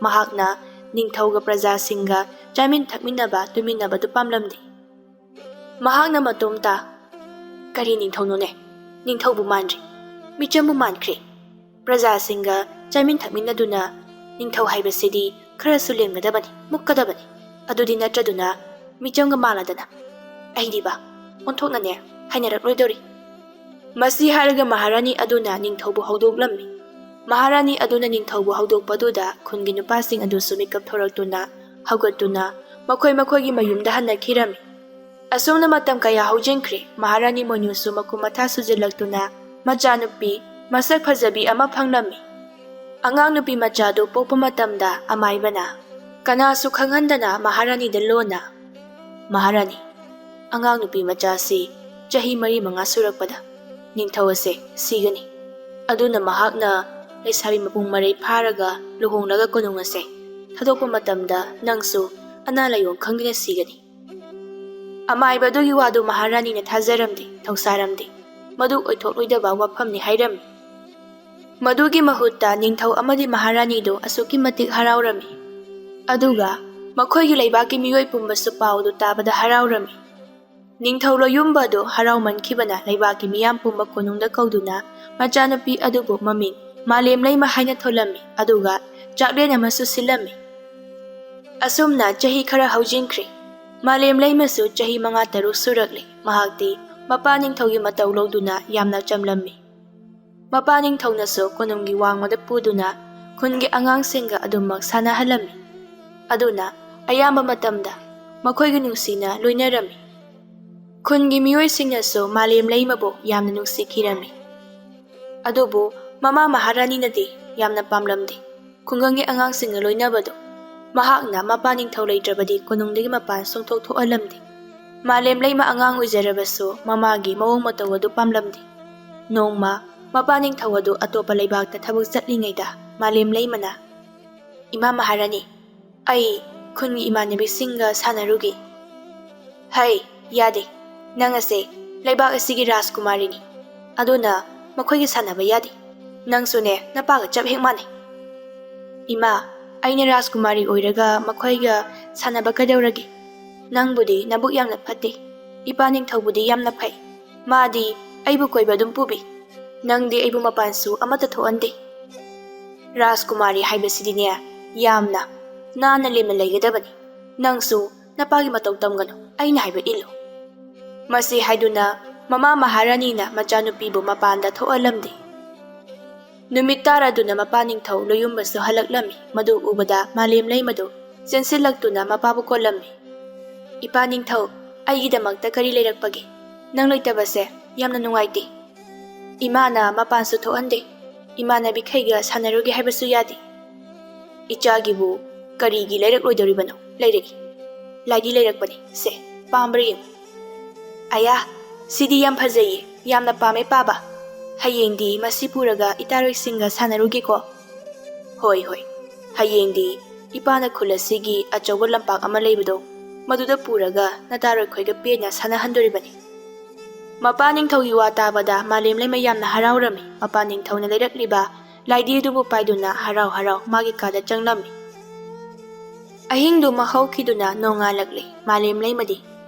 ꯃꯍꯥꯛꯅ ꯅꯤꯡꯊꯧꯒ ꯄ꯭ꯔꯖꯥꯁꯤꯡꯒ ꯆꯥꯃꯤꯟ ꯊꯛꯃꯤꯟꯅꯕ, ꯇꯨꯃꯤꯟꯅꯕꯗꯨ ꯄꯥꯝꯂꯝꯗꯦ꯫ ꯃꯍꯥꯛꯅ ꯃꯇꯣꯝꯇ, "ꯀꯔꯤ ꯅꯤꯡꯊꯧꯅꯣꯅꯦ? ꯅꯤꯡꯊꯧꯕꯨ ꯃꯥꯟꯗ꯭ꯔꯤ, ꯃꯤꯆꯝꯕꯨ ꯃꯥꯟꯈ꯭ꯔꯦ꯫ ꯄ꯭ꯔꯖꯥꯁꯤꯡꯒ ꯆꯥꯃꯤꯟ ꯊꯛꯃꯤꯟꯅꯗꯨꯅ ꯅꯤꯡꯊꯧ ꯍꯥꯏꯕꯁꯤꯗꯤ ꯈꯔꯁꯨ ꯂꯦꯝꯒꯗꯕꯅꯤ, ꯃꯨꯛꯀꯗꯕꯅꯤ꯫ ꯑꯗꯨꯗꯤ ꯅꯠꯇ꯭ꯔꯗꯨꯅ ꯃꯤꯆꯝꯒ ꯃꯥꯜꯂꯗꯅ꯫ ꯑꯩꯗꯤꯕ ꯑꯣꯟꯊꯣꯛꯅꯅꯦ ꯍꯥꯏꯅꯔꯛꯂꯣꯏꯗꯧꯔꯤ"꯫ ꯃꯁꯤ ꯍꯥꯏꯔꯒ ꯃꯍꯥꯔꯥꯅꯤ ꯑꯗꯨꯅ ꯅꯤꯡꯊꯧꯕꯨ ꯍꯧꯗꯣꯛꯂꯝꯃꯤ꯫ ꯃꯍꯥꯔꯥꯅꯤ ꯑꯗꯨꯅ ꯅꯤꯡꯊꯧꯕꯨ ꯍꯧꯗꯣꯛꯄꯗꯨꯗ ꯈꯨꯟꯒꯤ ꯅꯨꯄꯥꯁꯤꯡ ꯑꯗꯨꯁꯨ ꯃꯤꯀꯞ ꯊꯣꯔꯛꯇꯨꯅ, ꯍꯧꯒꯠꯇꯨꯅ ꯃꯈꯣꯏ ꯃꯈꯣꯏꯒꯤ ꯃꯌꯨꯝꯗ ꯍꯟꯅꯈꯤꯔꯝꯃꯤ꯫ ꯑꯁꯨꯝꯅ ꯃꯇꯝ ꯀꯌꯥ ꯍꯧꯖꯤꯟꯈ꯭ꯔꯦ꯫ ꯃꯍꯥꯔꯥꯅꯤ ꯃꯣꯏꯅꯨꯁꯨ ꯃꯀꯨ ꯃꯊꯥ ꯁꯨꯖꯤꯜꯂꯛꯇꯨꯅ ꯃꯆꯥꯅꯨꯄꯤ ꯃꯁꯛ ꯐꯖꯕꯤ ꯑꯃ ꯐꯪꯂꯝꯃꯤ꯫ ꯑꯉꯥꯡ ꯅꯨꯄꯤ ꯃꯆꯥꯗꯨ ꯄꯣꯛꯄ ꯃꯇꯝꯗ ꯑꯃꯥꯏꯕꯅ ꯀꯅꯥꯁꯨ ꯈꯪꯍꯟꯗꯅ ꯃꯍꯥꯔꯥꯅꯤꯗ ꯂꯣꯟꯅ, "ꯃꯍꯥꯔꯥꯅꯤ, ꯑꯉꯥꯡ ꯅꯨꯄꯤ ꯃꯆꯥꯁꯤ ꯆꯍꯤ ꯃꯔꯤ ꯃꯉꯥ ꯁꯨꯔꯛꯄꯗ ꯅꯤꯡꯊꯧ ꯑꯁꯦ ꯁꯤꯒꯅꯤ꯫ ꯑꯗꯨꯅ ꯃꯍꯥꯛꯅ ꯂꯩꯁꯥꯕꯤ ꯃꯄꯨꯡ ꯃꯔꯩ ꯐꯥꯔꯒ ꯂꯨꯍꯣꯡꯂꯒ ꯀꯣꯅꯨꯡ ꯑꯁꯦ ꯊꯥꯗꯣꯛꯄ ꯃꯇꯝꯗ ꯅꯪꯁꯨ ꯑꯅꯥ ꯂꯥꯏꯌꯣꯡ ꯈꯪꯗꯅ ꯁꯤꯒꯅꯤ"꯫ ꯑꯃꯥꯏꯕ ꯑꯗꯨꯒꯤ ꯋꯥꯗꯨ ꯃꯍꯥꯔꯥꯅꯤꯅ ꯊꯥꯖꯔꯝꯗꯦ, ꯊꯧꯁꯥꯔꯝꯗꯦ꯫ ꯃꯗꯨ ꯑꯣꯏꯊꯣꯛꯂꯣꯏꯗꯕ ꯋꯥꯐꯝꯅꯤ ꯍꯥꯏꯔꯝꯃꯤ꯫ ꯃꯗꯨꯒꯤ ꯃꯍꯨꯠꯇ ꯅꯤꯡꯊꯧ ꯑꯃꯗꯤ ꯃꯍꯥꯔꯥꯅꯤꯗꯨ ꯑꯁꯨꯛꯀꯤ ꯃꯇꯤꯛ ꯍꯔꯥꯎꯔꯝꯃꯤ꯫ ꯑꯗꯨꯒ ꯃꯈꯣꯏꯒꯤ ꯂꯩꯕꯥꯛꯀꯤ ꯃꯤꯑꯣꯏ ꯄꯨꯝꯕꯁꯨ ꯄꯥꯎꯗꯨ ꯇꯥꯕꯗ ꯍꯔꯥꯎꯔꯝꯃꯤ꯫ ꯅꯤꯡꯊꯧ ꯂꯣꯌꯨꯝꯕ ꯑꯗꯨ ꯍꯔꯥꯎꯃꯟꯈꯤꯕꯅ ꯂꯩꯕꯥꯛꯀꯤ ꯃꯤꯌꯥꯝ ꯄꯨꯝꯕ ꯀꯣꯅꯨꯡꯗ ꯀꯧꯗꯨꯅ ꯃꯆꯥꯅꯨꯄꯤ ꯑꯗꯨꯕꯨ ꯃꯃꯤꯡ ꯃꯥꯂꯦꯝ ꯂꯩꯃ ꯍꯥꯏꯅ ꯊꯣꯜꯂꯝꯃꯤ, ꯑꯗꯨꯒ ꯆꯥꯛꯂꯦꯟ ꯑꯃꯁꯨ ꯁꯤꯜꯂꯝꯃꯤ꯫ ꯑꯁꯨꯝꯅ ꯆꯍꯤ ꯈꯔ ꯍꯧꯖꯤꯟꯈ꯭ꯔꯦ꯫ ꯃꯥꯂꯦꯝ ꯂꯩꯃꯁꯨ ꯆꯍꯤ ꯃꯉꯥ ꯇꯔꯨꯛ ꯁꯨꯔꯛꯂꯦ꯫ ꯃꯍꯥꯛꯇꯤ ꯃꯄꯥ ꯅꯤꯡꯊꯧꯒꯤ ꯃꯇꯧ ꯂꯧꯗꯨꯅ ꯌꯥꯝꯅ ꯆꯝꯂꯝꯃꯤ꯫ ꯃꯄꯥ ꯅꯤꯡꯊꯧꯅꯁꯨ ꯀꯣꯅꯨꯡꯒꯤ ꯋꯥꯡꯃꯗ ꯄꯨꯗꯨꯅ ꯈꯨꯟꯒꯤ ꯑꯉꯥꯡꯁꯤꯡꯒ ꯑꯗꯨꯃꯛ ꯁꯥꯟꯅꯍꯜꯂꯝꯃꯤ꯫ ꯑꯗꯨꯅ ꯑꯌꯥꯝꯕ ꯃꯇꯝꯗ ꯃꯈꯣꯏꯒ ꯅꯨꯡꯁꯤꯅ ꯂꯣꯏꯅꯔꯝꯃꯤ꯫ ꯈꯨꯟꯒꯤ ꯃꯤꯑꯣꯏꯁꯤꯡꯅꯁꯨ ꯃꯥꯂꯦꯝ ꯂꯩꯃꯕꯨ ꯌꯥꯝꯅ ꯅꯨꯡꯁꯤꯈꯤꯔꯝꯃꯤ꯫ ꯑꯗꯨꯕꯨ ꯃꯃꯥ ꯃꯍꯥꯔꯥꯅꯤꯅꯗꯤ ꯌꯥꯝꯅ ꯄꯥꯝꯂꯝꯗꯦ ꯈꯨꯡꯒꯪꯒꯤ ꯑꯉꯥꯡꯁꯤꯡꯒ ꯂꯣꯏꯅꯕꯗꯨ꯫ ꯃꯍꯥꯛꯅ ꯃꯄꯥ ꯅꯤꯡꯊꯧ ꯂꯩꯇ꯭ꯔꯕꯗꯤ ꯀꯣꯅꯨꯡꯗꯒꯤ ꯃꯄꯥꯟ ꯁꯨꯡꯊꯣꯛ ꯊꯣꯛꯍꯜꯂꯝꯗꯦ꯫ ꯃꯥꯂꯦꯝ ꯂꯩꯃ ꯑꯉꯥꯡ ꯑꯣꯏꯖꯔꯕꯁꯨ ꯃꯃꯥꯒꯤ ꯃꯑꯣꯡ ꯃꯇꯧ ꯑꯗꯨ ꯄꯥꯝꯂꯝꯗꯦ꯫ ꯅꯣꯡꯃ ꯃꯄꯥ ꯅꯤꯡꯊꯧ ꯑꯗꯨ ꯑꯇꯣꯞꯄ ꯂꯩꯕꯥꯛꯇ ꯊꯕꯛ ꯆꯠꯂꯤꯉꯩꯗ ꯃꯥꯂꯦꯝ ꯂꯩꯃꯅ, "ꯏꯃꯥ ꯃꯍꯥꯔꯥꯅꯤ, ꯑꯩ ꯈꯨꯟꯒꯤ ꯏꯃꯥꯟꯅꯕꯤꯁꯤꯡꯒ ꯁꯥꯟꯅꯔꯨꯒꯦ"꯫ "ꯍꯩ, ꯌꯥꯗꯦ꯫ ꯅꯪ ꯑꯁꯦ ꯂꯩꯕꯥꯛ ꯑꯁꯤꯒꯤ ꯔꯥꯖꯀꯨꯃꯥꯔꯤꯅꯤ꯫ ꯑꯗꯨꯅ ꯃꯈꯣꯏꯒ ꯁꯥꯟꯅꯕ ꯌꯥꯗꯦ꯫ ꯅꯪꯁꯨꯅꯦ, ꯅꯄꯥꯒ ꯆꯞ ꯍꯦꯛ ꯃꯥꯟꯅꯩ꯫ ꯏꯃꯥ, ꯑꯩꯅ ꯔꯥꯖꯀꯨꯃꯥꯔꯤ ꯑꯣꯏꯔꯒ ꯃꯈꯣꯏꯒ ꯁꯥꯟꯅꯕ ꯀꯩꯗꯧꯔꯒꯦ? ꯅꯪꯕꯨꯗꯤ ꯅꯕꯨꯛ ꯌꯥꯝꯅ ꯐꯠꯇꯦ꯫ ꯏꯄꯥ ꯅꯤꯡꯊꯧꯕꯨꯗꯤ ꯌꯥꯝꯅ ꯐꯩ꯫ ꯃꯥꯗꯤ ꯑꯩꯕꯨ ꯀꯣꯏꯕ ꯑꯗꯨꯝ ꯄꯨꯕꯤ꯫ ꯅꯪꯗꯤ ꯑꯩꯕꯨ ꯃꯄꯥꯟꯁꯨ ꯑꯃꯠꯇ ꯊꯣꯛꯍꯟꯗꯦ꯫ ꯔꯥꯖꯀꯨꯃꯥꯔꯤ ꯍꯥꯏꯕꯁꯤꯗꯤꯅꯦ, ꯌꯥꯝꯅ ꯅꯥꯟꯅ ꯂꯦꯝꯅ ꯂꯩꯒꯗꯕꯅꯤ꯫ ꯅꯪꯁꯨ ꯅꯄꯥꯒꯤ ꯃꯇꯧ ꯇꯝꯒꯅꯨ, ꯑꯩꯅ ꯍꯥꯏꯕ ꯏꯜꯂꯨ꯫ ꯃꯁꯤ ꯍꯥꯏꯗꯨꯅ ꯃꯃꯥ ꯃꯍꯥꯔꯥꯅꯤꯅ ꯃꯆꯥꯅꯨꯄꯤꯕꯨ ꯃꯄꯥꯟꯗ ꯊꯣꯛꯍꯜꯂꯝꯗꯦ꯫ ꯅꯨꯃꯤꯠ ꯇꯥꯔꯗꯨꯅ ꯃꯄꯥ ꯅꯤꯡꯊꯧ ꯂꯣꯌꯨꯝꯕꯁꯨ ꯍꯜꯂꯛꯂꯝꯃꯤ꯫ ꯃꯗꯨ ꯎꯕꯗ ꯃꯥꯂꯦꯝ ꯂꯩꯃꯗꯨ ꯆꯦꯟꯁꯤꯜꯂꯛꯇꯨꯅ ꯃꯄꯥꯕꯨ ꯀꯣꯜꯂꯝꯃꯤ꯫ "ꯏꯄꯥ ꯅꯤꯡꯊꯧ, ꯑꯩꯒꯤꯗꯃꯛꯇ ꯀꯔꯤ ꯂꯩꯔꯛꯄꯒꯦ? ꯅꯪ ꯂꯩꯇꯕꯁꯦ ꯌꯥꯝꯅ ꯅꯨꯡꯉꯥꯏꯇꯦ꯫ ꯏꯃꯥꯅ ꯃꯄꯥꯟꯁꯨ ꯊꯣꯛꯍꯟꯗꯦ꯫ ꯏꯃꯥꯟꯅꯕꯤꯈꯩꯒ ꯁꯥꯟꯅꯔꯨꯒꯦ ꯍꯥꯏꯕꯁꯨ ꯌꯥꯗꯦ꯫ ꯏꯆꯥꯒꯤꯕꯨ ꯀꯔꯤꯒꯤ ꯂꯩꯔꯛꯂꯣꯏꯗꯧꯔꯤꯕꯅꯣ? ꯂꯩꯔꯛꯏ꯫ ꯂꯥꯏꯗꯤ ꯂꯩꯔꯛꯄꯅꯤ꯫ ꯁꯦ, ꯄꯥꯝꯕ꯭ꯔꯥ ꯌꯦꯡꯉꯨ꯫ ꯑꯌꯥ, ꯁꯤꯗꯤ ꯌꯥꯝ ꯐꯖꯩꯌꯦ꯫ ꯌꯥꯝꯅ ꯄꯥꯝꯃꯦ, ꯄꯥꯕ꯫ ꯍꯌꯦꯡꯗꯤ ꯃꯁꯤ ꯄꯨꯔꯒ ꯏꯇꯥꯔꯣꯏꯁꯤꯡꯒ ꯁꯥꯟꯅꯔꯨꯒꯦꯀꯣ?" "ꯍꯣꯏ, ꯍꯣꯏ꯫ ꯍꯌꯦꯡꯗꯤ ꯏꯄꯥꯅ ꯈꯨꯜ ꯑꯁꯤꯒꯤ ꯑꯆꯧꯕ ꯂꯝꯄꯥꯛ ꯑꯃ ꯂꯩꯕꯗꯣ, ꯃꯗꯨꯗ ꯄꯨꯔꯒ ꯅꯇꯥꯔꯣꯏꯈꯣꯏꯒ ꯄꯦꯟꯅ ꯁꯥꯟꯅꯍꯟꯗꯣꯔꯤꯕꯅꯤ꯫" ꯃꯄꯥ ꯅꯤꯡꯊꯧꯒꯤ ꯋꯥ ꯇꯥꯕꯗ ꯃꯥꯂꯦꯝ ꯂꯩꯃ ꯌꯥꯝꯅ ꯍꯔꯥꯎꯔꯝꯃꯤ꯫ ꯃꯄꯥ ꯅꯤꯡꯊꯧꯅ ꯂꯩꯔꯛꯂꯤꯕ ꯂꯥꯏꯙꯤ ꯑꯗꯨꯕꯨ ꯄꯥꯏꯗꯨꯅ ꯍꯔꯥꯎ ꯍꯔꯥꯎ ꯃꯥꯒꯤ ꯀꯥꯗ ꯆꯪꯂꯝꯃꯤ꯫ ꯑꯍꯤꯡꯗꯨꯃ ꯍꯧꯈꯤꯗꯨꯅ ꯅꯣꯡꯉꯥꯜꯂꯛꯂꯦ꯫ ꯃꯥꯂꯦꯝ ꯂꯩꯃꯗꯤ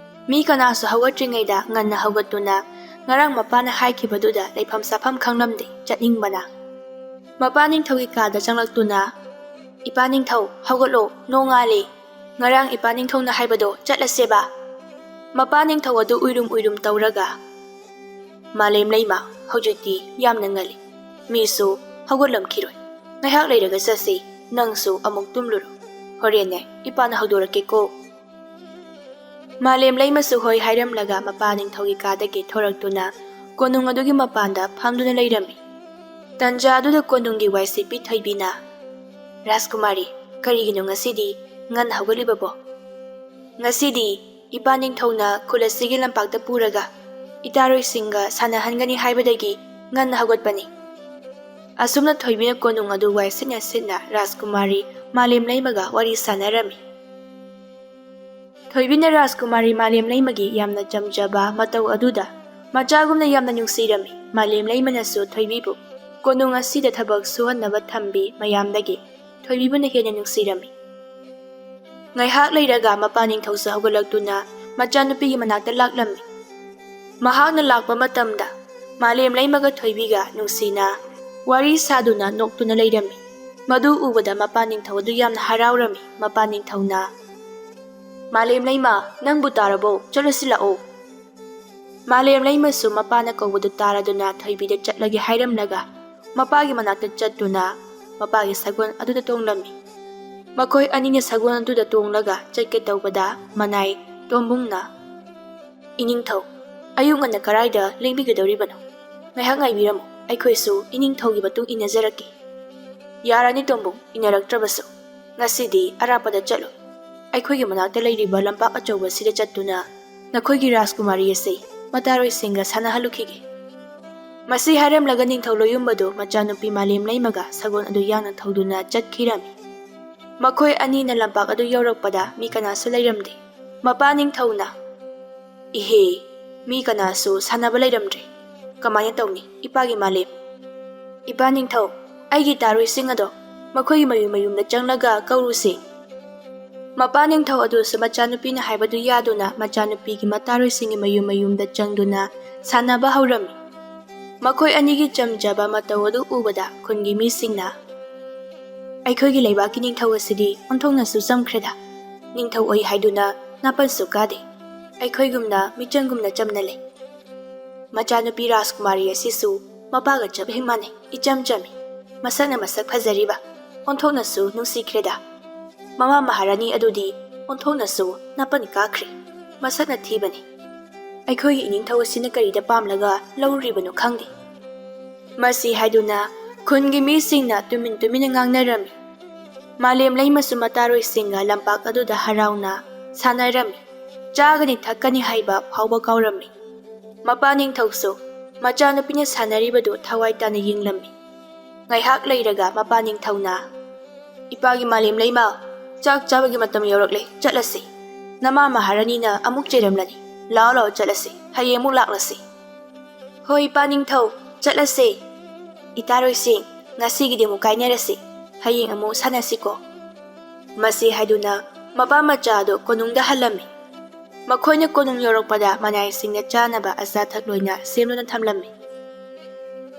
ꯃꯤ ꯀꯅꯥꯁꯨ ꯍꯧꯒꯠꯇ꯭ꯔꯤꯉꯩꯗ ꯉꯟꯅ ꯍꯧꯒꯠꯇꯨꯅ ꯉꯔꯥꯡ ꯃꯄꯥꯅ ꯍꯥꯏꯈꯤꯕꯗꯨꯗ ꯂꯩꯐꯝ ꯆꯥꯐꯝ ꯈꯪꯂꯝꯗꯦ, ꯆꯠꯅꯤꯡꯕꯅ꯫ ꯃꯄꯥ ꯅꯤꯡꯊꯧꯒꯤ ꯀꯥꯗ ꯆꯪꯂꯛꯇꯨꯅ, "ꯏꯄꯥ ꯅꯤꯡꯊꯧ, ꯍꯧꯒꯠꯂꯣ, ꯅꯣꯡꯉꯥꯜꯂꯦ꯫ ꯉꯔꯥꯡ ꯏꯄꯥ ꯅꯤꯡꯊꯧꯅ ꯍꯥꯏꯕꯗꯣ ꯆꯠꯂꯁꯦꯕ꯫" ꯃꯄꯥ ꯅꯤꯡꯊꯧ ꯑꯗꯨ ꯎꯏꯔꯨꯝ ꯎꯏꯔꯨꯝ ꯇꯧꯔꯒ, "ꯃꯥꯂꯦꯝ ꯂꯩꯃ, ꯍꯧꯖꯤꯛꯇꯤ ꯌꯥꯝꯅ ꯉꯜꯂꯤ꯫ ꯃꯤꯁꯨ ꯍꯧꯒꯠꯂꯝꯈꯤꯔꯣꯏ꯫ ꯉꯥꯏꯍꯥꯛ ꯂꯩꯔꯒ ꯆꯠꯁꯤ꯫ ꯅꯪꯁꯨ ꯑꯃꯨꯛ ꯇꯨꯝꯂꯨꯔꯣ꯫ ꯍꯣꯔꯦꯟꯅꯦ, ꯏꯄꯥꯅ ꯍꯧꯗꯣꯔꯛꯀꯦꯀꯣ꯫" ꯃꯥꯂꯦꯝ ꯂꯩꯃꯁꯨ ꯍꯣꯏ ꯍꯥꯏꯔꯝꯂꯒ ꯃꯄꯥ ꯅꯤꯡꯊꯧꯒꯤ ꯀꯥꯗꯒꯤ ꯊꯣꯔꯛꯇꯨꯅ ꯀꯣꯅꯨꯡ ꯑꯗꯨꯒꯤ ꯃꯄꯥꯟꯗ ꯐꯝꯗꯨꯅ ꯂꯩꯔꯝꯃꯤ꯫ ꯇꯟꯖꯥ ꯑꯗꯨꯗ ꯀꯣꯅꯨꯡꯒꯤ ꯋꯥꯏꯁꯤꯠꯄꯤ ꯊꯣꯏꯕꯤꯅ, "ꯔꯥꯖꯀꯨꯃꯥꯔꯤ, ꯀꯔꯤꯒꯤꯅꯣ ꯉꯁꯤꯗꯤ ꯉꯟꯅ ꯍꯧꯒꯠꯂꯤꯕꯕꯣ?" "ꯉꯁꯤꯗꯤ ꯏꯄꯥ ꯅꯤꯡꯊꯧꯅ ꯈꯨꯜ ꯑꯁꯤꯒꯤ ꯂꯝꯄꯥꯛꯇ ꯄꯨꯔꯒ ꯏꯇꯥꯔꯣꯏꯁꯤꯡꯒ ꯁꯥꯟꯅꯍꯟꯒꯅꯤ ꯍꯥꯏꯕꯗꯒꯤ ꯉꯟꯅ ꯍꯧꯒꯠꯄꯅꯤ꯫" ꯑꯁꯨꯝꯅ ꯊꯣꯏꯕꯤꯅ ꯀꯣꯅꯨꯡ ꯑꯗꯨ ꯋꯥꯏ ꯁꯤꯠꯅ ꯁꯤꯠꯅ ꯔꯥꯖꯀꯨꯃꯥꯔꯤ ꯃꯥꯂꯦꯝ ꯂꯩꯃꯒ ꯋꯥꯔꯤ ꯁꯥꯟꯅꯔꯝꯃꯤ꯫ ꯊꯣꯏꯕꯤꯅ ꯔꯥꯖꯀꯨꯃꯥꯔꯤ ꯃꯥꯂꯦꯝ ꯂꯩꯃꯒꯤ ꯌꯥꯝꯅ ꯆꯝꯖꯕ ꯃꯇꯧ ꯑꯗꯨꯗ ꯃꯆꯥꯒꯨꯝꯅ ꯌꯥꯝꯅ ꯅꯨꯡꯁꯤꯔꯝꯃꯤ꯫ ꯃꯥꯂꯦꯝ ꯂꯩꯃꯅꯁꯨ ꯊꯣꯏꯕꯤꯕꯨ ꯀꯣꯅꯨꯡ ꯑꯁꯤꯗ ꯊꯕꯛ ꯁꯨꯍꯟꯅꯕ ꯊꯝꯕꯤ ꯃꯌꯥꯝꯗꯒꯤ ꯊꯣꯏꯕꯤꯕꯨꯅ ꯍꯦꯟꯅ ꯅꯨꯡꯁꯤꯔꯝꯃꯤ꯫ ꯉꯥꯏꯍꯥꯛ ꯂꯩꯔꯒ ꯃꯄꯥ ꯅꯤꯡꯊꯧꯁꯨ ꯍꯧꯒꯠꯂꯛꯇꯨꯅ ꯃꯆꯥꯅꯨꯄꯤꯒꯤ ꯃꯅꯥꯛꯇ ꯂꯥꯛꯂꯝꯃꯤ꯫ ꯃꯍꯥꯛꯅ ꯂꯥꯛꯄ ꯃꯇꯝꯗ ꯃꯥꯂꯦꯝ ꯂꯩꯃꯒ ꯊꯣꯏꯕꯤꯒ ꯅꯨꯡꯁꯤꯅ ꯋꯥꯔꯤ ꯁꯥꯗꯨꯅ ꯅꯣꯛꯇꯨꯅ ꯂꯩꯔꯝꯃꯤ꯫ ꯃꯗꯨ ꯎꯕꯗ ꯃꯄꯥ ꯅꯤꯡꯊꯧ ꯑꯗꯨ ꯌꯥꯝꯅ ꯍꯔꯥꯎꯔꯝꯃꯤ꯫ ꯃꯄꯥ ꯅꯤꯡꯊꯧꯅ, "ꯃꯥꯂꯦꯝ ꯂꯩꯃ, ꯅꯪꯕꯨ ꯇꯥꯔꯕꯣ? ꯆꯠꯂꯁꯤ ꯂꯥꯛꯑꯣ꯫" ꯃꯥꯂꯦꯝ ꯂꯩꯃꯁꯨ ꯃꯄꯥꯅ ꯀꯧꯕꯗꯨ ꯇꯥꯔꯗꯨꯅ ꯊꯣꯏꯕꯤꯗ ꯆꯠꯂꯒꯦ ꯍꯥꯏꯔꯝꯂꯒ ꯃꯄꯥꯒꯤ ꯃꯅꯥꯛꯇ ꯆꯠꯇꯨꯅ ꯃꯄꯥꯒꯤ ꯁꯒꯣꯜ ꯑꯗꯨꯗ ꯇꯣꯡꯂꯝꯃꯤ꯫ ꯃꯈꯣꯏ ꯑꯅꯤꯅ ꯁꯒꯣꯜ ꯑꯗꯨꯗ ꯇꯣꯡꯂꯒ ꯆꯠꯀꯦ ꯇꯧꯕꯗ ꯃꯅꯥꯏ ꯇꯣꯝꯕꯨꯡꯅ, "ꯏꯅꯤꯡꯊꯧ, ꯑꯌꯨꯛ ꯉꯟꯅ ꯀꯔꯥꯏꯗ ꯂꯦꯡꯕꯤꯒꯗꯧꯔꯤꯕꯅꯣ? ꯉꯥꯏꯍꯥꯛ ꯉꯥꯏꯕꯤꯔꯝꯃꯨ, ꯑꯩꯈꯣꯏꯁꯨ ꯏꯅꯤꯡꯊꯧꯒꯤ ꯃꯇꯨꯡ ꯏꯟꯅꯖꯔꯛꯀꯦ꯫" "ꯌꯥꯔꯅꯤ ꯇꯣꯝꯕꯨꯡ, ꯏꯟꯅꯔꯛꯇ꯭ꯔꯕꯁꯨ꯫ ꯉꯁꯤꯗꯤ ꯑꯔꯥꯞꯄꯗ ꯆꯠꯂꯣ꯫ ꯑꯩꯈꯣꯏꯒꯤ ꯃꯅꯥꯛꯇ ꯂꯩꯔꯤꯕ ꯂꯝꯄꯥꯛ ꯑꯆꯧꯕꯁꯤꯗ ꯆꯠꯇꯨꯅ ꯅꯈꯣꯏꯒꯤ ꯔꯥꯖꯀꯨꯃꯥꯔꯤ ꯑꯁꯤ ꯃꯇꯥꯔꯣꯏꯁꯤꯡꯒ ꯁꯥꯟꯅꯍꯜꯂꯨꯈꯤꯒꯦ꯫" ꯃꯁꯤ ꯍꯥꯏꯔꯝꯂꯒ ꯅꯤꯡꯊꯧ ꯂꯣꯌꯨꯝꯕꯗꯨ ꯃꯆꯥꯅꯨꯄꯤ ꯃꯥꯂꯦꯝ ꯂꯩꯃꯒ ꯁꯒꯣꯜ ꯑꯗꯨ ꯌꯥꯡꯅ ꯊꯧꯗꯨꯅ ꯆꯠꯈꯤꯔꯝꯃꯤ꯫ ꯃꯈꯣꯏ ꯑꯅꯤꯅ ꯂꯝꯄꯥꯛ ꯑꯗꯨ ꯌꯧꯔꯛꯄꯗ ꯃꯤ ꯀꯅꯥꯁꯨ ꯂꯩꯔꯝꯗꯦ꯫ ꯃꯄꯥ ꯅꯤꯡꯊꯧꯅ, "ꯏꯍꯦ, ꯃꯤ ꯀꯅꯥꯁꯨ ꯁꯥꯟꯅꯕ ꯂꯩꯔꯝꯗ꯭ꯔꯦ꯫ ꯀꯃꯥꯏꯅ ꯇꯧꯅꯤ, ꯏꯄꯥꯒꯤ ꯃꯥꯂꯦꯝ? ꯏꯄꯥ ꯅꯤꯡꯊꯧ, ꯑꯩꯒꯤ ꯇꯥꯔꯣꯏꯁꯤꯡ ꯑꯗꯣ ꯃꯈꯣꯏꯒꯤ ꯃꯌꯨꯝ ꯃꯌꯨꯝꯗ ꯆꯪꯂꯒ ꯀꯧꯔꯨꯁꯤ꯫" ꯃꯄꯥ ꯅꯤꯡꯊꯧ ꯑꯗꯨꯁꯨ ꯃꯆꯥꯅꯨꯄꯤꯅ ꯍꯥꯏꯕꯗꯨ ꯌꯥꯗꯨꯅ ꯃꯆꯥꯅꯨꯄꯤꯒꯤ ꯃꯇꯥꯔꯣꯏꯁꯤꯡꯒꯤ ꯃꯌꯨꯝ ꯃꯌꯨꯝꯗ ꯆꯪꯗꯨꯅ ꯁꯥꯟꯅꯕ ꯍꯧꯔꯝꯃꯤ꯫ ꯃꯈꯣꯏ ꯑꯅꯤꯒꯤ ꯆꯝꯖꯕ ꯃꯇꯧ ꯑꯗꯨ ꯎꯕꯗ ꯈꯨꯟꯒꯤ ꯃꯤꯁꯤꯡꯅ, "ꯑꯩꯈꯣꯏꯒꯤ ꯂꯩꯕꯥꯛꯀꯤ ꯅꯤꯡꯊꯧ ꯑꯁꯤꯗꯤ ꯑꯣꯟꯊꯣꯛꯅꯁꯨ ꯆꯝꯈ꯭ꯔꯦꯗ꯫ ꯅꯤꯡꯊꯧ ꯑꯣꯏ ꯍꯥꯏꯗꯨꯅ ꯅꯥꯄꯟꯁꯨ ꯀꯥꯗꯦ꯫ ꯑꯩꯈꯣꯏꯒꯨꯝꯅ ꯃꯤꯆꯪꯒꯨꯝꯅ ꯆꯝꯅ ꯂꯩ꯫ ꯃꯆꯥꯅꯨꯄꯤ ꯔꯥꯖꯀꯨꯃꯥꯔꯤ ꯑꯁꯤꯁꯨ ꯃꯄꯥꯒ ꯆꯞ ꯍꯦꯛ ꯃꯥꯟꯅꯩ, ꯏꯆꯝ ꯆꯝꯃꯤ꯫ ꯃꯁꯛꯅ ꯃꯁꯛ ꯐꯖꯔꯤꯕ, ꯑꯣꯟꯊꯣꯛꯅꯁꯨ ꯅꯨꯡꯁꯤꯈ꯭ꯔꯦꯗ꯫ ꯃꯃꯥ ꯃꯍꯥꯔꯥꯅꯤ ꯑꯗꯨꯗꯤ ꯑꯣꯟꯊꯣꯛꯅꯁꯨ ꯅꯥꯄꯟ ꯀꯥꯈ꯭ꯔꯦ, ꯃꯁꯛꯅ ꯊꯤꯕꯅꯤ꯫ ꯑꯩꯈꯣꯏꯒꯤ ꯏꯅꯤꯡꯊꯧ ꯑꯁꯤꯅ ꯀꯔꯤꯗ ꯄꯥꯝꯂꯒ ꯂꯧꯔꯨꯔꯤꯕꯅꯣ ꯈꯪꯗꯦ꯫" ꯃꯁꯤ ꯍꯥꯏꯗꯨꯅ ꯈꯨꯟꯒꯤ ꯃꯤꯁꯤꯡꯅ ꯇꯨꯃꯤꯟ ꯇꯨꯃꯤꯟꯅ ꯉꯥꯡꯅꯔꯝꯃꯤ꯫ ꯃꯥꯂꯦꯝ ꯂꯩꯃꯁꯨ ꯃꯇꯥꯔꯣꯏꯁꯤꯡꯒ ꯂꯝꯄꯥꯛ ꯑꯗꯨꯗ ꯍꯔꯥꯎꯅ ꯁꯥꯟꯅꯔꯝꯃꯤ꯫ ꯆꯥꯒꯅꯤ ꯊꯛꯀꯅꯤ ꯍꯥꯏꯕ ꯐꯥꯎꯕ ꯀꯥꯎꯔꯝꯃꯤ꯫ ꯃꯄꯥ ꯅꯤꯡꯊꯧꯁꯨ ꯃꯆꯥꯅꯨꯄꯤꯅ ꯁꯥꯟꯅꯔꯤꯕꯗꯨ ꯊꯋꯥꯏ ꯇꯥꯅ ꯌꯦꯡꯂꯝꯃꯤ꯫ ꯉꯥꯏꯍꯥꯛ ꯂꯩꯔꯒ ꯃꯄꯥ ꯅꯤꯡꯊꯧꯅ, "ꯏꯄꯥꯒꯤ ꯃꯥꯂꯦꯝ ꯂꯩꯃ, ꯆꯥꯛ ꯆꯥꯕꯒꯤ ꯃꯇꯝ ꯌꯧꯔꯛꯂꯦ, ꯆꯠꯂꯁꯤ꯫ ꯅꯃꯥ ꯃꯍꯥꯔꯥꯅꯤꯅ ꯑꯃꯨꯛ ꯆꯩꯔꯝꯂꯅꯤ꯫ ꯂꯥꯛꯑꯣ ꯂꯥꯛꯑꯣ, ꯆꯠꯂꯁꯤ, ꯍꯌꯦꯡ ꯑꯃꯨꯛ ꯂꯥꯛꯂꯁꯤ꯫" "ꯍꯣꯏ, ꯏꯄꯥ ꯅꯤꯡꯊꯧ, ꯆꯠꯂꯁꯦ꯫ ꯏꯇꯥꯔꯣꯏꯁꯤꯡ, ꯉꯁꯤꯒꯤꯗꯤ ꯑꯃꯨꯛ ꯀꯥꯏꯅꯔꯁꯤ꯫ ꯍꯌꯦꯡ ꯑꯃꯨꯛ ꯁꯥꯟꯅꯁꯤꯀꯣ꯫" ꯃꯁꯤ ꯍꯥꯏꯗꯨꯅ ꯃꯄꯥ ꯃꯆꯥ ꯑꯗꯨ ꯀꯣꯅꯨꯡꯗ ꯍꯜꯂꯝꯃꯤ꯫ ꯃꯈꯣꯏꯅ ꯀꯣꯅꯨꯡ ꯌꯧꯔꯛꯄꯗ ꯃꯅꯥꯏꯁꯤꯡꯅ ꯆꯥꯅꯕ ꯑꯆꯥ ꯑꯊꯛ ꯂꯣꯏꯅ ꯁꯦꯝꯗꯨꯅ ꯊꯝꯂꯝꯃꯤ꯫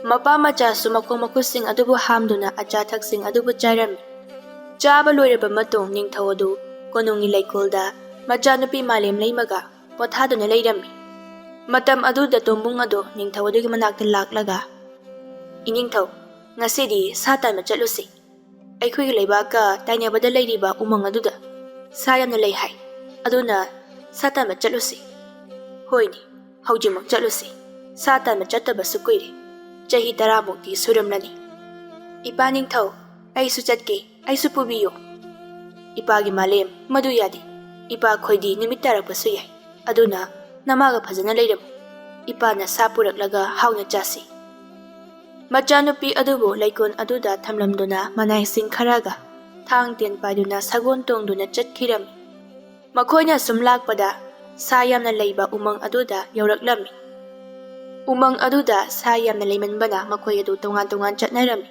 ꯃꯄꯥ ꯃꯆꯥꯁꯨ ꯃꯈꯣꯡ ꯃꯈꯨꯠꯁꯤꯡ ꯑꯗꯨꯕꯨ ꯍꯥꯝꯗꯨꯅ ꯑꯆꯥ ꯑꯊꯛꯁꯤꯡ ꯑꯗꯨꯕꯨ ꯆꯥꯔꯝꯃꯤ꯫ ꯆꯥꯕ ꯂꯣꯏꯔꯕ ꯃꯇꯨꯡ ꯅꯤꯡꯊꯧ ꯑꯗꯨ ꯀꯣꯅꯨꯡꯒꯤ ꯂꯩꯀꯣꯜꯗ ꯃꯆꯥꯅꯨꯄꯤ ꯃꯥꯂꯦꯝ ꯂꯩꯃꯒ ꯄꯣꯊꯥꯗꯨꯅ ꯂꯩꯔꯝꯃꯤ꯫ ꯃꯇꯝ ꯑꯗꯨꯗ ꯇꯣꯝꯕꯨꯡ ꯑꯗꯨ ꯅꯤꯡꯊꯧ ꯑꯗꯨꯒꯤ ꯃꯅꯥꯛꯇ ꯂꯥꯛꯂꯒ, "ꯏꯅꯤꯡꯊꯧ, ꯉꯁꯤꯗꯤ ꯁꯥ ꯇꯥꯟꯕ ꯆꯠꯂꯨꯁꯤ꯫ ꯑꯩꯈꯣꯏꯒꯤ ꯂꯩꯕꯥꯛꯀ ꯇꯥꯏꯅꯕꯗ ꯂꯩꯔꯤꯕ ꯎꯃꯪ ꯑꯗꯨꯗ ꯁꯥ ꯌꯥꯝꯅ ꯂꯩ ꯍꯥꯏ꯫ ꯑꯗꯨꯅ ꯁꯥ ꯇꯥꯟꯕ ꯆꯠꯂꯨꯁꯤ꯫" "ꯍꯣꯏꯅꯦ, ꯍꯧꯖꯤꯛꯃꯛ ꯆꯠꯂꯨꯁꯤ꯫ ꯁꯥ ꯇꯥꯟꯕ ꯆꯠꯇꯕꯁꯨ ꯀꯨꯏꯔꯦ꯫ ꯆꯍꯤ ꯇꯔꯥꯃꯨꯛꯇꯤ ꯁꯨꯔꯝꯂꯅꯤ꯫" "ꯏꯄꯥ ꯅꯤꯡꯊꯧ, ꯑꯩꯁꯨ ꯆꯠꯀꯦ, ꯑꯩꯁꯨ ꯄꯨꯕꯤꯌꯨ꯫" "ꯏꯄꯥꯒꯤ ꯃꯥꯂꯦꯝ, ꯃꯗꯨ ꯌꯥꯗꯦ꯫ ꯏꯄꯥ ꯈꯣꯏꯗꯤ ꯅꯨꯃꯤꯠ ꯇꯥꯔꯛꯄꯁꯨ ꯌꯥꯏ꯫ ꯑꯗꯨꯅ ꯅꯃꯥꯒ ꯐꯖꯅ ꯂꯩꯔꯝꯃꯨ꯫ ꯏꯄꯥꯅ ꯁꯥ ꯄꯨꯔꯛꯂꯒ ꯍꯥꯎꯅ ꯆꯥꯁꯤ꯫" ꯃꯆꯥꯅꯨꯄꯤ ꯑꯗꯨꯕꯨ ꯂꯩꯀꯣꯜ ꯑꯗꯨꯗ ꯊꯝꯂꯝꯗꯨꯅ ꯃꯅꯥꯏꯁꯤꯡ ꯈꯔꯒ ꯊꯥꯡ ꯇꯦꯟ ꯄꯥꯏꯗꯨꯅ ꯁꯒꯣꯜ ꯇꯣꯡꯗꯨꯅ ꯆꯠꯈꯤꯔꯝꯃꯤ꯫ ꯃꯈꯣꯏꯅ ꯁꯨꯝ ꯂꯥꯛꯄꯗ ꯁꯥ ꯌꯥꯝꯅ ꯂꯩꯕ ꯎꯃꯪ ꯑꯗꯨꯗ ꯌꯧꯔꯛꯂꯝꯃꯤ꯫ ꯎꯃꯪ ꯑꯗꯨꯗ ꯁꯥ ꯌꯥꯝꯅ ꯂꯩꯃꯟꯕꯅ ꯃꯈꯣꯏ ꯑꯗꯨ ꯇꯣꯉꯥꯟ ꯇꯣꯉꯥꯟ ꯆꯠꯅꯔꯝꯃꯤ꯫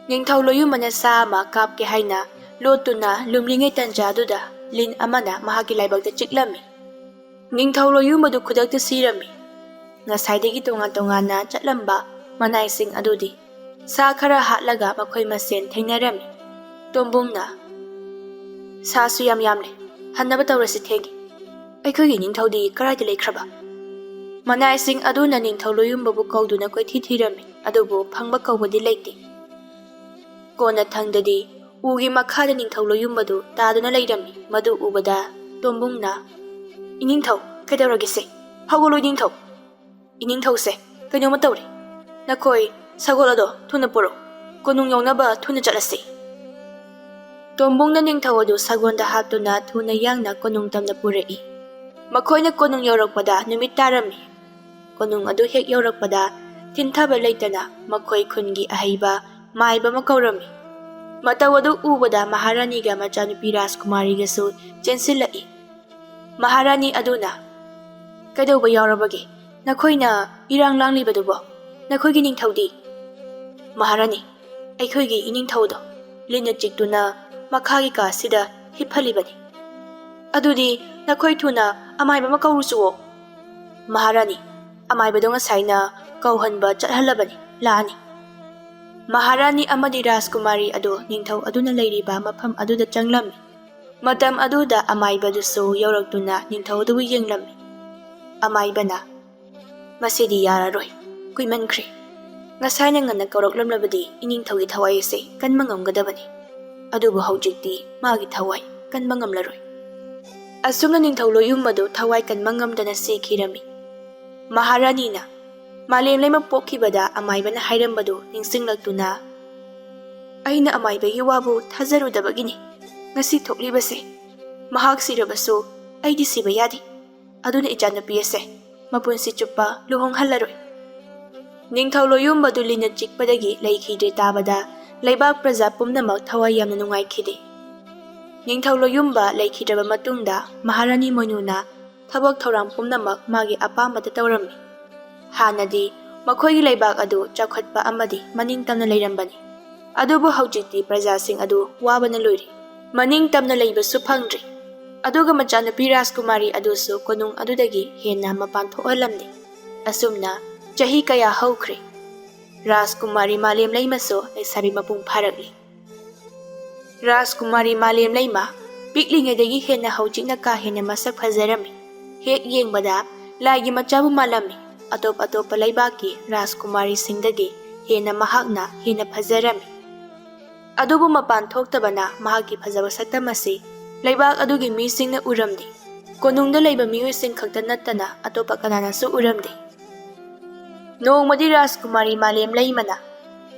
ꯅꯤꯡꯊꯧ ꯂꯣꯌꯨꯝꯕꯅ ꯁꯥ ꯑꯃ ꯀꯥꯞꯀꯦ ꯍꯥꯏꯅ ꯂꯣꯠꯇꯨꯅ ꯂꯨꯝꯂꯤꯉꯩ ꯇꯟꯖꯥ ꯑꯗꯨꯗ ꯂꯤꯟ ꯑꯃꯅ ꯃꯍꯥꯛꯀꯤ ꯂꯥꯏꯕꯛꯇ ꯆꯤꯛꯂꯝꯃꯤ꯫ ꯅꯤꯡꯊꯧ ꯂꯣꯌꯨꯝꯕꯗꯨ ꯈꯨꯗꯛꯇ ꯁꯤꯔꯝꯃꯤ꯫ ꯉꯁꯥꯏꯗꯒꯤ ꯇꯣꯉꯥꯟ ꯇꯣꯉꯥꯟꯅ ꯆꯠꯂꯝꯕ ꯃꯅꯥꯏꯁꯤꯡ ꯑꯗꯨꯗꯤ ꯁꯥ ꯈꯔ ꯍꯥꯠꯂꯒ ꯃꯈꯣꯏ ꯃꯁꯦꯟ ꯊꯦꯡꯅꯔꯝꯃꯤ꯫ ꯇꯣꯝꯕꯨꯡꯅ, "ꯁꯥꯁꯨ ꯌꯥꯝ ꯌꯥꯝꯂꯦ, ꯍꯟꯅꯕ ꯇꯧꯔꯁꯤ, ꯊꯦꯡꯉꯤ꯫ ꯑꯩꯈꯣꯏꯒꯤ ꯅꯤꯡꯊꯧꯗꯤ ꯀꯗꯥꯏꯗ ꯂꯩꯈ꯭ꯔꯕ?" ꯃꯅꯥꯏꯁꯤꯡ ꯑꯗꯨꯅ ꯅꯤꯡꯊꯧ ꯂꯣꯌꯨꯝꯕꯕꯨ ꯀꯧꯗꯨꯅ ꯀꯣꯏꯊꯤ ꯊꯤꯔꯝꯃꯤ, ꯑꯗꯨꯕꯨ ꯐꯪꯕ ꯀꯧꯕꯗꯤ ꯂꯩꯇꯦ꯫ ꯀꯣꯟꯅꯊꯪꯗꯗꯤ ꯎꯒꯤ ꯃꯈꯥꯗ ꯅꯤꯡꯊꯧ ꯂꯣꯌꯨꯝꯕꯗꯨ ꯇꯥꯗꯨꯅ ꯂꯩꯔꯝꯃꯤ꯫ ꯃꯗꯨ ꯎꯕꯗ ꯇꯣꯝꯕꯨꯡꯅ, "ꯏꯅꯤꯡꯊꯧ, ꯀꯩꯗꯧꯔꯒꯦꯁꯦ? ꯍꯧꯒꯠꯂꯨ, ꯏꯅꯤꯡꯊꯧ! ꯏꯅꯤꯡꯊꯧꯁꯦ, ꯀꯩꯅꯣꯝꯃ ꯇꯧꯔꯦ꯫ ꯅꯈꯣꯏ ꯁꯒꯣꯜ ꯑꯗꯣ ꯊꯨꯅ ꯄꯨꯔꯛꯎ꯫ ꯀꯣꯅꯨꯡ ꯌꯧꯅꯕ ꯊꯨꯅ ꯆꯠꯂꯁꯤ꯫" ꯇꯣꯝꯕꯨꯡꯅ ꯅꯤꯡꯊꯧ ꯑꯗꯨ ꯁꯒꯣꯜꯗ ꯍꯥꯞꯇꯨꯅ ꯊꯨꯅ ꯌꯥꯡꯅ ꯀꯣꯅꯨꯡ ꯇꯝꯅ ꯄꯨꯔꯛꯏ꯫ ꯃꯈꯣꯏꯅ ꯀꯣꯅꯨꯡ ꯌꯧꯔꯛꯄꯗ ꯅꯨꯃꯤꯠ ꯇꯥꯔꯝꯃꯤ꯫ ꯀꯣꯅꯨꯡ ꯑꯗꯨ ꯍꯦꯛ ꯌꯧꯔꯛꯄꯗ ꯊꯤꯟꯊꯕ ꯂꯩꯇꯅ ꯃꯈꯣꯏ ꯈꯨꯟꯒꯤ ꯑꯍꯩꯕ ꯃꯥꯏꯕ ꯑꯃ ꯀꯧꯔꯝꯃꯤ꯫ ꯃꯇꯧ ꯑꯗꯨ ꯎꯕꯗ ꯃꯍꯥꯔꯥꯅꯤꯒ ꯃꯆꯥꯅꯨꯄꯤ ꯔꯥꯖꯀꯨꯃꯥꯔꯤꯒꯁꯨ ꯆꯦꯟꯁꯤꯜꯂꯛꯏ꯫ ꯃꯍꯥꯔꯥꯅꯤ ꯑꯗꯨꯅ, "ꯀꯩꯗꯧꯕ ꯌꯥꯎꯔꯕꯒꯦ? "ꯅꯈꯣꯏꯅ ꯏꯔꯥꯡ ꯂꯥꯡꯂꯤꯕꯗꯨꯕꯣ? ꯅꯈꯣꯏꯒꯤ ꯅꯤꯡꯊꯧꯗꯤ?" "ꯃꯍꯥꯔꯥꯅꯤ, ꯑꯩꯈꯣꯏꯒꯤ ꯏꯅꯤꯡꯊꯧꯗꯣ ꯂꯤꯟꯅ ꯆꯤꯛꯇꯨꯅ ꯃꯈꯥꯒꯤ ꯀꯥꯁꯤꯗ ꯍꯤꯞꯍꯜꯂꯤꯕꯅꯤ꯫" "ꯑꯗꯨꯗꯤ ꯅꯈꯣꯏ ꯊꯨꯅ ꯑꯃꯥꯏꯕ ꯑꯃ ꯀꯧꯔꯨꯆꯨꯑꯣ꯫" "ꯃꯍꯥꯔꯥꯅꯤ, ꯑꯃꯥꯏꯕꯗꯣ ꯉꯁꯥꯏꯅ ꯀꯧꯍꯟꯕ ꯆꯠꯍꯜꯂꯕꯅꯤ, ꯂꯥꯛꯑꯅꯤ꯫" ꯃꯍꯥꯔꯥꯅꯤ ꯑꯃꯗꯤ ꯔꯥꯖꯀꯨꯃꯥꯔꯤ ꯑꯗꯨ ꯅꯤꯡꯊꯧ ꯑꯗꯨꯅ ꯂꯩꯔꯤꯕ ꯃꯐꯝ ꯑꯗꯨꯗ ꯆꯪꯂꯝꯃꯤ꯫ ꯃꯇꯝ ꯑꯗꯨꯗ ꯑꯃꯥꯏꯕꯗꯨꯁꯨ ꯌꯧꯔꯛꯇꯨꯅ ꯅꯤꯡꯊꯧ ꯑꯗꯨꯕꯨ ꯌꯦꯡꯂꯝꯃꯤ꯫ ꯑꯃꯥꯏꯕꯅ, "ꯃꯁꯤꯗꯤ ꯌꯥꯔꯔꯣꯏ, ꯀꯨꯏꯃꯟꯈ꯭ꯔꯦ꯫ ꯉꯁꯥꯏꯅ ꯉꯟꯅ ꯀꯧꯔꯛꯂꯝꯂꯕꯗꯤ ꯏꯅꯤꯡꯊꯧꯒꯤ ꯊꯋꯥꯏ ꯑꯁꯦ ꯀꯟꯕ ꯉꯝꯒꯗꯕꯅꯤ꯫ ꯑꯗꯨꯕꯨ ꯍꯧꯖꯤꯛꯇꯤ ꯃꯥꯒꯤ ꯊꯋꯥꯏ ꯀꯟꯕ ꯉꯝꯂꯔꯣꯏ꯫" ꯑꯁꯨꯝꯅ ꯅꯤꯡꯊꯧ ꯂꯣꯌꯨꯝꯕꯗꯨ ꯊꯋꯥꯏ ꯀꯟꯕ ꯉꯝꯗꯅ ꯁꯤꯈꯤꯔꯝꯃꯤ꯫ ꯃꯍꯥꯔꯥꯅꯤꯅ ꯃꯥꯂꯦꯝ ꯂꯩꯃ ꯄꯣꯛꯈꯤꯕꯗ ꯑꯃꯥꯏꯕꯅ ꯍꯥꯏꯔꯝꯕꯗꯨ ꯅꯤꯡꯁꯤꯡꯂꯛꯇꯨꯅ, "ꯑꯩꯅ ꯑꯃꯥꯏꯕꯒꯤ ꯋꯥꯕꯨ ꯊꯥꯖꯔꯨꯗꯕꯒꯤꯅꯤ ꯉꯁꯤ ꯊꯣꯛꯂꯤꯕꯁꯦ꯫ ꯃꯍꯥꯛ ꯁꯤꯔꯕꯁꯨ ꯑꯩꯗꯤ ꯁꯤꯕ ꯌꯥꯗꯦ꯫ ꯑꯗꯨꯅ ꯏꯆꯥꯅꯨꯄꯤ ꯑꯁꯦ ꯃꯄꯨꯟꯁꯤ ꯆꯨꯞꯄ ꯂꯨꯍꯣꯡꯍꯜꯂꯔꯣꯏ꯫" ꯅꯤꯡꯊꯧ ꯂꯣꯌꯨꯝꯕꯗꯨ ꯂꯤꯟꯅ ꯆꯤꯛꯄꯗꯒꯤ ꯂꯩꯈꯤꯗ꯭ꯔꯦ ꯇꯥꯕꯗ ꯂꯩꯕꯥꯛ ꯄ꯭ꯔꯖꯥ ꯄꯨꯝꯅꯃꯛ ꯊꯋꯥꯏ ꯌꯥꯝꯅ ꯅꯨꯡꯉꯥꯏꯈꯤꯗꯦ꯫ ꯅꯤꯡꯊꯧ ꯂꯣꯌꯨꯝꯕ ꯂꯩꯈꯤꯗ꯭ꯔꯕ ꯃꯇꯨꯡꯗ ꯃꯍꯥꯔꯥꯅꯤ ꯃꯣꯏꯅꯨꯅ ꯊꯕꯛ ꯊꯧꯔꯥꯡ ꯄꯨꯝꯅꯃꯛ ꯃꯥꯒꯤ ꯑꯄꯥꯝꯕꯗ ꯇꯧꯔꯝꯃꯤ꯫ ꯍꯥꯟꯅꯗꯤ ꯃꯈꯣꯏꯒꯤ ꯂꯩꯕꯥꯛ ꯑꯗꯨ ꯆꯥꯎꯈꯠꯄ ꯑꯃꯗꯤ ꯃꯅꯤꯡ ꯇꯝꯅ ꯂꯩꯔꯝꯕꯅꯤ꯫ ꯑꯗꯨꯕꯨ ꯍꯧꯖꯤꯛꯇꯤ ꯄ꯭ꯔꯖꯥꯁꯤꯡ ꯑꯗꯨ ꯋꯥꯕꯅ ꯂꯣꯏꯔꯦ꯫ ꯃꯅꯤꯡ ꯇꯝꯅ ꯂꯩꯕꯁꯨ ꯐꯪꯗ꯭ꯔꯦ꯫ ꯑꯗꯨꯒ ꯃꯆꯥꯅꯨꯄꯤ ꯔꯥꯖꯀꯨꯃꯥꯔꯤ ꯑꯗꯨꯁꯨ ꯀꯣꯅꯨꯡ ꯑꯗꯨꯗꯒꯤ ꯍꯦꯟꯅ ꯃꯄꯥꯟ ꯊꯣꯛꯍꯜꯂꯝꯗꯦ꯫ ꯑꯁꯨꯝꯅ ꯆꯍꯤ ꯀꯌꯥ ꯍꯧꯈ꯭ꯔꯦ꯫ ꯔꯥꯖꯀꯨꯃꯥꯔꯤ ꯃꯥꯂꯦꯝ ꯂꯩꯃꯁꯨ ꯂꯩꯁꯥꯕꯤ ꯃꯄꯨꯡ ꯐꯥꯔꯛꯂꯤ꯫ ꯔꯥꯖꯀꯨꯃꯥꯔꯤ ꯃꯥꯂꯦꯝ ꯂꯩꯃ ꯄꯤꯛꯂꯤꯉꯩꯗꯒꯤ ꯍꯦꯟꯅ ꯍꯧꯖꯤꯛꯅ ꯀꯥ ꯍꯦꯟꯅ ꯃꯁꯛ ꯐꯖꯔꯝꯃꯤ꯫ ꯍꯦꯛ ꯌꯦꯡꯕꯗ ꯂꯥꯏꯒꯤ ꯃꯆꯥꯕꯨ ꯃꯥꯜꯂꯝꯃꯤ꯫ ꯑꯇꯣꯞ ꯑꯇꯣꯞꯄ ꯂꯩꯕꯥꯛꯀꯤ ꯔꯥꯖꯀꯨꯃꯥꯔꯤꯁꯤꯡꯗꯒꯤ ꯍꯦꯟꯅ ꯃꯍꯥꯛꯅ ꯍꯦꯟꯅ ꯐꯖꯔꯝꯃꯤ꯫ ꯑꯗꯨꯕꯨ ꯃꯄꯥꯟ ꯊꯣꯛꯇꯕꯅ ꯃꯍꯥꯛꯀꯤ ꯐꯖꯕ ꯁꯛꯇꯝ ꯑꯁꯤ ꯂꯩꯕꯥꯛ ꯑꯗꯨꯒꯤ ꯃꯤꯁꯤꯡꯅ ꯎꯔꯝꯗꯦ꯫ ꯀꯣꯅꯨꯡꯗ ꯂꯩꯕ ꯃꯤꯑꯣꯏꯁꯤꯡ ꯈꯛꯇ ꯅꯠꯇꯅ ꯑꯇꯣꯞꯄ ꯀꯅꯥꯅꯁꯨ ꯎꯔꯝꯗꯦ꯫ ꯅꯣꯡꯃꯗꯤ ꯔꯥꯖꯀꯨꯃꯥꯔꯤ ꯃꯥꯂꯦꯝ ꯂꯩꯃꯅ,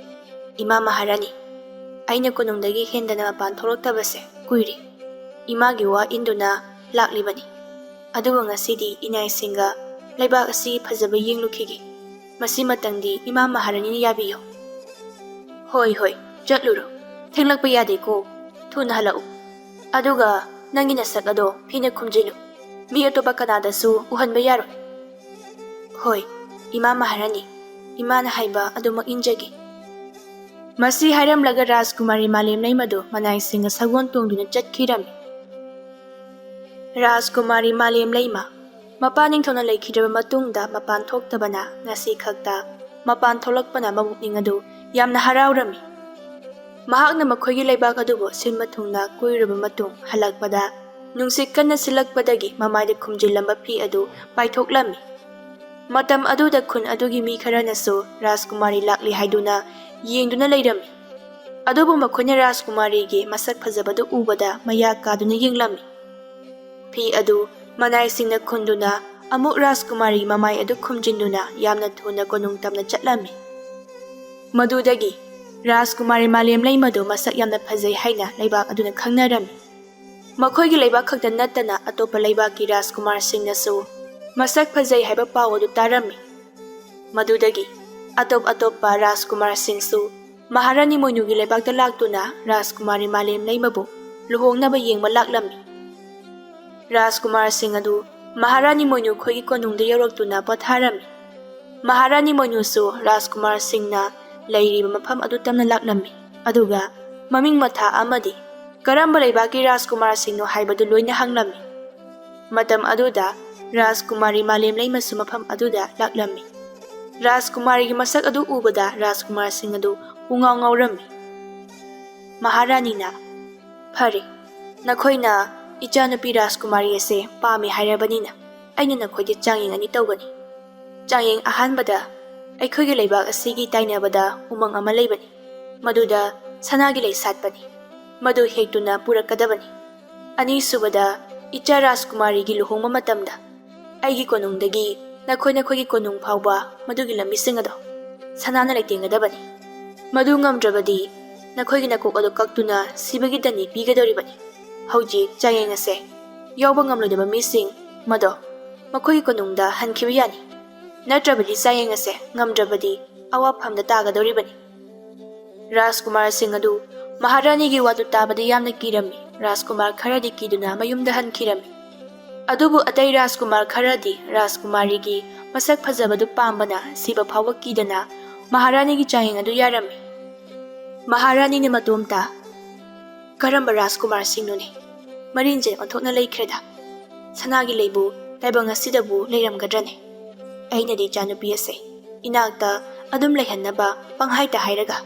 "ꯏꯃꯥ ꯃꯍꯥꯔꯥꯅꯤ, ꯑꯩꯅ ꯀꯣꯅꯨꯡꯗꯒꯤ ꯍꯦꯟꯗꯅ ꯃꯄꯥꯟ ꯊꯣꯛꯂꯛꯇꯕꯁꯦ ꯀꯨꯏꯔꯦ꯫ ꯏꯃꯥꯒꯤ ꯋꯥ ꯏꯟꯗꯨꯅ ꯂꯥꯛꯂꯤꯕꯅꯤ꯫ ꯑꯗꯨꯕꯨ ꯉꯁꯤꯗꯤ ꯏꯅꯥꯏꯁꯤꯡꯒ ꯂꯩꯕꯥꯛ ꯑꯁꯤꯒꯤ ꯐꯖꯕ ꯌꯦꯡꯂꯨꯈꯤꯒꯦ꯫ ꯃꯁꯤꯃꯇꯪꯗꯤ ꯏꯃꯥ ꯃꯍꯥꯔꯥꯅꯤꯅ ꯌꯥꯕꯤꯌꯨ꯫" "ꯍꯣꯏ, ꯍꯣꯏ, ꯆꯠꯂꯨꯔꯣ꯫ ꯊꯦꯡꯂꯛꯄ ꯌꯥꯗꯦꯀꯣ꯫ ꯊꯨꯅ ꯍꯜꯂꯛꯎ꯫ ꯑꯗꯨꯒ ꯅꯪꯒꯤ ꯅꯁꯛ ꯑꯗꯣ ꯐꯤꯅ ꯈꯨꯝꯖꯤꯜꯂꯨ꯫ ꯃꯤ ꯑꯇꯣꯞꯄ ꯀꯅꯥꯗꯁꯨ ꯎꯍꯟꯕ ꯌꯥꯔꯣꯏ꯫" "ꯍꯣꯏ, ꯏꯃꯥ ꯃꯍꯥꯔꯥꯅꯤ, ꯏꯃꯥꯅ ꯍꯥꯏꯕ ꯑꯗꯨꯃꯛ ꯏꯟꯖꯒꯦ"꯫ ꯃꯁꯤ ꯍꯥꯏꯔꯝꯂꯒ ꯔꯥꯖꯀꯨꯃꯥꯔꯤ ꯃꯥꯂꯦꯝ ꯂꯩꯃꯗꯨ ꯃꯅꯥꯏꯁꯤꯡꯅ ꯁꯒꯣꯜ ꯇꯣꯡꯗꯨꯅ ꯆꯠꯈꯤꯔꯝꯃꯤ꯫ ꯔꯥꯖꯀꯨꯃꯥꯔꯤ ꯃꯥꯂꯦꯝ ꯂꯩꯃ ꯃꯄꯥ ꯅꯤꯡꯊꯧꯅ ꯂꯩꯈꯤꯗ꯭ꯔꯕ ꯃꯇꯨꯡꯗ ꯃꯄꯥꯟ ꯊꯣꯛꯇꯕꯅ ꯉꯁꯤ ꯈꯛꯇ ꯃꯄꯥꯟ ꯊꯣꯛꯂꯛꯄꯅ ꯃꯕꯨꯛꯅꯤꯡ ꯑꯗꯨ ꯌꯥꯝꯅ ꯍꯔꯥꯎꯔꯝꯃꯤ꯫ ꯃꯍꯥꯛꯅ ꯃꯈꯣꯏꯒꯤ ꯂꯩꯕꯥꯛ ꯑꯗꯨꯕꯨ ꯁꯤꯟꯕ ꯊꯨꯡꯅ ꯀꯣꯏꯔꯨꯔꯕ ꯃꯇꯨꯡ ꯍꯜꯂꯛꯄꯗ, ꯅꯨꯡꯁꯤꯠ ꯀꯟꯅ ꯁꯤꯜꯂꯛꯄꯗꯒꯤ ꯃꯃꯥꯏꯗ ꯈꯨꯝꯖꯤꯜꯂꯝꯕ ꯐꯤ ꯑꯗꯨ ꯄꯥꯏꯊꯣꯛꯂꯝꯃꯤ꯫ ꯃꯇꯝ ꯑꯗꯨꯗ ꯈꯨꯟ ꯑꯗꯨꯒꯤ ꯃꯤ ꯈꯔꯅꯁꯨ ꯔꯥꯖꯀꯨꯃꯥꯔꯤ ꯂꯥꯛꯂꯤ ꯍꯥꯏꯗꯨꯅ ꯌꯦꯡꯗꯨꯅ ꯂꯩꯔꯝꯃꯤ꯫ ꯑꯗꯨꯕꯨ ꯃꯈꯣꯏꯅ ꯔꯥꯖꯀꯨꯃꯥꯔꯤꯒꯤ ꯃꯁꯛ ꯐꯖꯕꯗꯨ ꯎꯕꯗ ꯃꯌꯥ ꯀꯥꯗꯨꯅ ꯌꯦꯡꯂꯝꯃꯤ꯫ ꯐꯤ ꯑꯗꯨ ꯃꯅꯥꯏꯁꯤꯡꯅ ꯈꯨꯟꯗꯨꯅ ꯑꯃꯨꯛ ꯔꯥꯖꯀꯨꯃꯥꯔꯤꯒꯤ ꯃꯃꯥꯏ ꯑꯗꯨ ꯈꯨꯝꯖꯤꯟꯗꯨꯅ ꯌꯥꯝꯅ ꯊꯨꯅ ꯀꯣꯅꯨꯡ ꯇꯝꯅ ꯆꯠꯂꯝꯃꯤ꯫ ꯃꯗꯨꯗꯒꯤ ꯔꯥꯖꯀꯨꯃꯥꯔꯤ ꯃꯥꯂꯦꯝ ꯂꯩꯃꯗꯨ ꯃꯁꯛ ꯌꯥꯝꯅ ꯐꯖꯩ ꯍꯥꯏꯅ ꯂꯩꯕꯥꯛ ꯑꯗꯨꯅ ꯈꯪꯅꯔꯝꯃꯤ꯫ ꯃꯈꯣꯏꯒꯤ ꯂꯩꯕꯥꯛ ꯈꯛꯇ ꯅꯠꯇꯅ ꯑꯇꯣꯞꯄ ꯂꯩꯕꯥꯛꯀꯤ ꯔꯥꯖꯀꯨꯃꯥꯔꯁꯤꯡꯅꯁꯨ ꯃꯁꯛ ꯐꯖꯩ ꯍꯥꯏꯕ ꯄꯥꯎ ꯑꯗꯨ ꯇꯥꯔꯝꯃꯤ꯫ ꯃꯗꯨꯗꯒꯤ ꯑꯇꯣꯞ ꯑꯇꯣꯞꯄ ꯔꯥꯖꯀꯨꯃꯥꯔꯁꯤꯡꯁꯨ ꯃꯍꯥꯔꯥꯅꯤ ꯃꯣꯏꯅꯨꯒꯤ ꯂꯩꯕꯥꯛꯇ ꯂꯥꯛꯇꯨꯅ ꯔꯥꯖꯀꯨꯃꯥꯔꯤ ꯃꯥꯂꯦꯝ ꯂꯩꯃꯕꯨ ꯂꯨꯍꯣꯡꯅꯕ ꯌꯦꯡꯕ ꯂꯥꯛꯂꯝꯃꯤ꯫ ꯔꯥꯖꯀꯨꯃꯥꯔꯁꯤꯡ ꯑꯗꯨ ꯃꯍꯥꯔꯥꯅꯤ ꯃꯣꯏꯅꯨ ꯈꯣꯏꯒꯤ ꯀꯣꯅꯨꯡꯗ ꯌꯧꯔꯛꯇꯨꯅ ꯄꯣꯊꯥꯔꯝꯃꯤ꯫ ꯃꯍꯥꯔꯥꯅꯤ ꯃꯣꯏꯅꯨꯁꯨ ꯔꯥꯖꯀꯨꯃꯥꯔꯁꯤꯡꯅ ꯂꯩꯔꯤꯕ ꯃꯐꯝ ꯑꯗꯨ ꯇꯝꯅ ꯂꯥꯛꯂꯝꯃꯤ, ꯑꯗꯨꯒ ꯃꯃꯤꯡ ꯃꯊꯥ ꯑꯃꯗꯤ ꯀꯔꯝꯕ ꯂꯩꯕꯥꯛꯀꯤ ꯔꯥꯖꯀꯨꯃꯥꯔꯁꯤꯡꯅꯣ ꯍꯥꯏꯕꯗꯨ ꯂꯣꯏꯅ ꯍꯪꯂꯝꯃꯤ꯫ ꯃꯇꯝ ꯑꯗꯨꯗ ꯔꯥꯖꯀꯨꯃꯥꯔꯤ ꯃꯥꯂꯦꯝ ꯂꯩꯃꯁꯨ ꯃꯐꯝ ꯑꯗꯨꯗ ꯂꯥꯛꯂꯝꯃꯤ꯫ ꯔꯥꯖꯀꯨꯃꯥꯔꯤꯒꯤ ꯃꯁꯛ ꯑꯗꯨ ꯎꯕꯗ ꯔꯥꯖꯀꯨꯃꯥꯔꯁꯤꯡ ꯑꯗꯨ ꯄꯨꯡꯉꯥꯎ ꯉꯥꯎꯔꯝꯃꯤ꯫ ꯃꯍꯥꯔꯥꯅꯤꯅ, "ꯐꯔꯦ, ꯅꯈꯣꯏꯅ ꯏꯆꯥꯅꯨꯄꯤ ꯔꯥꯖꯀꯨꯃꯥꯔꯤ ꯑꯁꯦ ꯄꯥꯝꯃꯤ ꯍꯥꯏꯔꯕꯅꯤꯅ, ꯑꯩꯅ ꯅꯈꯣꯏꯗ ꯆꯥꯡꯌꯦꯡ ꯑꯅꯤ ꯇꯧꯒꯅꯤ꯫ ꯆꯥꯡꯌꯦꯡ ꯑꯍꯥꯟꯕꯗ ꯑꯩꯈꯣꯏꯒꯤ ꯂꯩꯕꯥꯛ ꯑꯁꯤꯒꯤ ꯇꯥꯏꯅꯕꯗ ꯎꯃꯪ ꯑꯃ ꯂꯩꯕꯅꯤ, ꯃꯗꯨꯗ ꯁꯅꯥꯒꯤ ꯂꯩ ꯁꯥꯠꯄꯅꯤ, ꯃꯗꯨ ꯍꯦꯛꯇꯨꯅ ꯄꯨꯔꯛꯀꯗꯕꯅꯤ꯫ ꯑꯅꯤꯁꯨꯕꯗ, ꯏꯆꯥ ꯔꯥꯖꯀꯨꯃꯥꯔꯤꯒꯤ ꯂꯨꯍꯣꯡꯕ ꯃꯇꯝꯗ ꯑꯩꯒꯤ ꯀꯣꯅꯨꯡꯗꯒꯤ ꯅꯈꯣꯏ ꯅꯈꯣꯏꯒꯤ ꯀꯣꯅꯨꯡ ꯐꯥꯎꯕ ꯃꯗꯨꯒꯤ ꯂꯝꯕꯤꯁꯤꯡ ꯑꯗꯣ ꯁꯅꯥꯅ ꯂꯩꯇꯦꯡꯒꯗꯕꯅꯤ꯫ ꯃꯗꯨ ꯉꯝꯗ꯭ꯔꯕꯗꯤ ꯅꯈꯣꯏꯒꯤ ꯅꯀꯣꯛ ꯑꯗꯨ ꯀꯛꯇꯨꯅ ꯁꯤꯕꯒꯤ ꯗꯟꯗꯤ ꯄꯤꯒꯗꯧꯔꯤꯕꯅꯤ꯫ ꯍꯧꯖꯤꯛ ꯆꯥꯡꯌꯦꯡ ꯑꯁꯦ ꯌꯥꯎꯕ ꯉꯝꯂꯣꯏꯗꯕ ꯃꯤꯁꯤꯡ ꯃꯗꯣ ꯃꯈꯣꯏꯒꯤ ꯀꯣꯅꯨꯡꯗ ꯍꯟꯈꯤꯕ ꯌꯥꯅꯤ꯫ ꯅꯠꯇ꯭ꯔꯕꯗꯤ ꯆꯥꯡꯌꯦꯡ ꯑꯁꯦ ꯉꯝꯗ꯭ꯔꯕꯗꯤ ꯑꯋꯥꯐꯝꯗ ꯇꯥꯒꯗꯧꯔꯤꯕꯅꯤ"꯫ ꯔꯥꯖꯀꯨꯃꯥꯔꯁꯤꯡ ꯑꯗꯨ ꯃꯍꯥꯔꯥꯅꯤꯒꯤ ꯋꯥꯗꯨ ꯇꯥꯕꯗ ꯌꯥꯝꯅ ꯀꯤꯔꯝꯃꯤ꯫ ꯔꯥꯖꯀꯨꯃꯥꯔ ꯈꯔꯗꯤ ꯀꯤꯗꯨꯅ ꯃꯌꯨꯝꯗ ꯍꯟꯈꯤꯔꯝꯃꯤ꯫ ꯑꯗꯨꯕꯨ ꯑꯇꯩ ꯔꯥꯖꯀꯨꯃꯥꯔ ꯈꯔꯗꯤ ꯔꯥꯖꯀꯨꯃꯥꯔꯤꯒꯤ ꯃꯁꯛ ꯐꯖꯕꯗꯨ ꯄꯥꯝꯕꯅ ꯁꯤꯕ ꯐꯥꯎꯕ ꯀꯤꯗꯅ ꯃꯍꯥꯔꯥꯅꯤꯒꯤ ꯆꯥꯡꯌꯦꯡ ꯑꯗꯨ ꯌꯥꯔꯝꯃꯤ꯫ ꯃꯍꯥꯔꯥꯅꯤꯅ ꯃꯇꯣꯝꯇ, "ꯀꯔꯝꯕ ꯔꯥꯖꯀꯨꯃꯥꯔꯁꯤꯡꯅꯣꯅꯦ? ꯃꯔꯤꯟꯁꯦ ꯑꯣꯟꯊꯣꯛꯅ ꯂꯩꯈ꯭ꯔꯦꯗ꯫ ꯁꯅꯥꯒꯤ ꯂꯩꯕꯨ ꯇꯥꯏꯕꯪ ꯑꯁꯤꯗꯕꯨ ꯂꯩꯔꯝꯒꯗ꯭ꯔꯅꯦ? ꯑꯩꯅꯗꯤ ꯏꯆꯥꯅꯨꯄꯤ ꯑꯁꯦ ꯏꯅꯥꯛꯇ ꯑꯗꯨꯝ ꯂꯩꯍꯟꯅꯕ ꯄꯪꯍꯥꯏꯇ ꯍꯥꯏꯔꯒ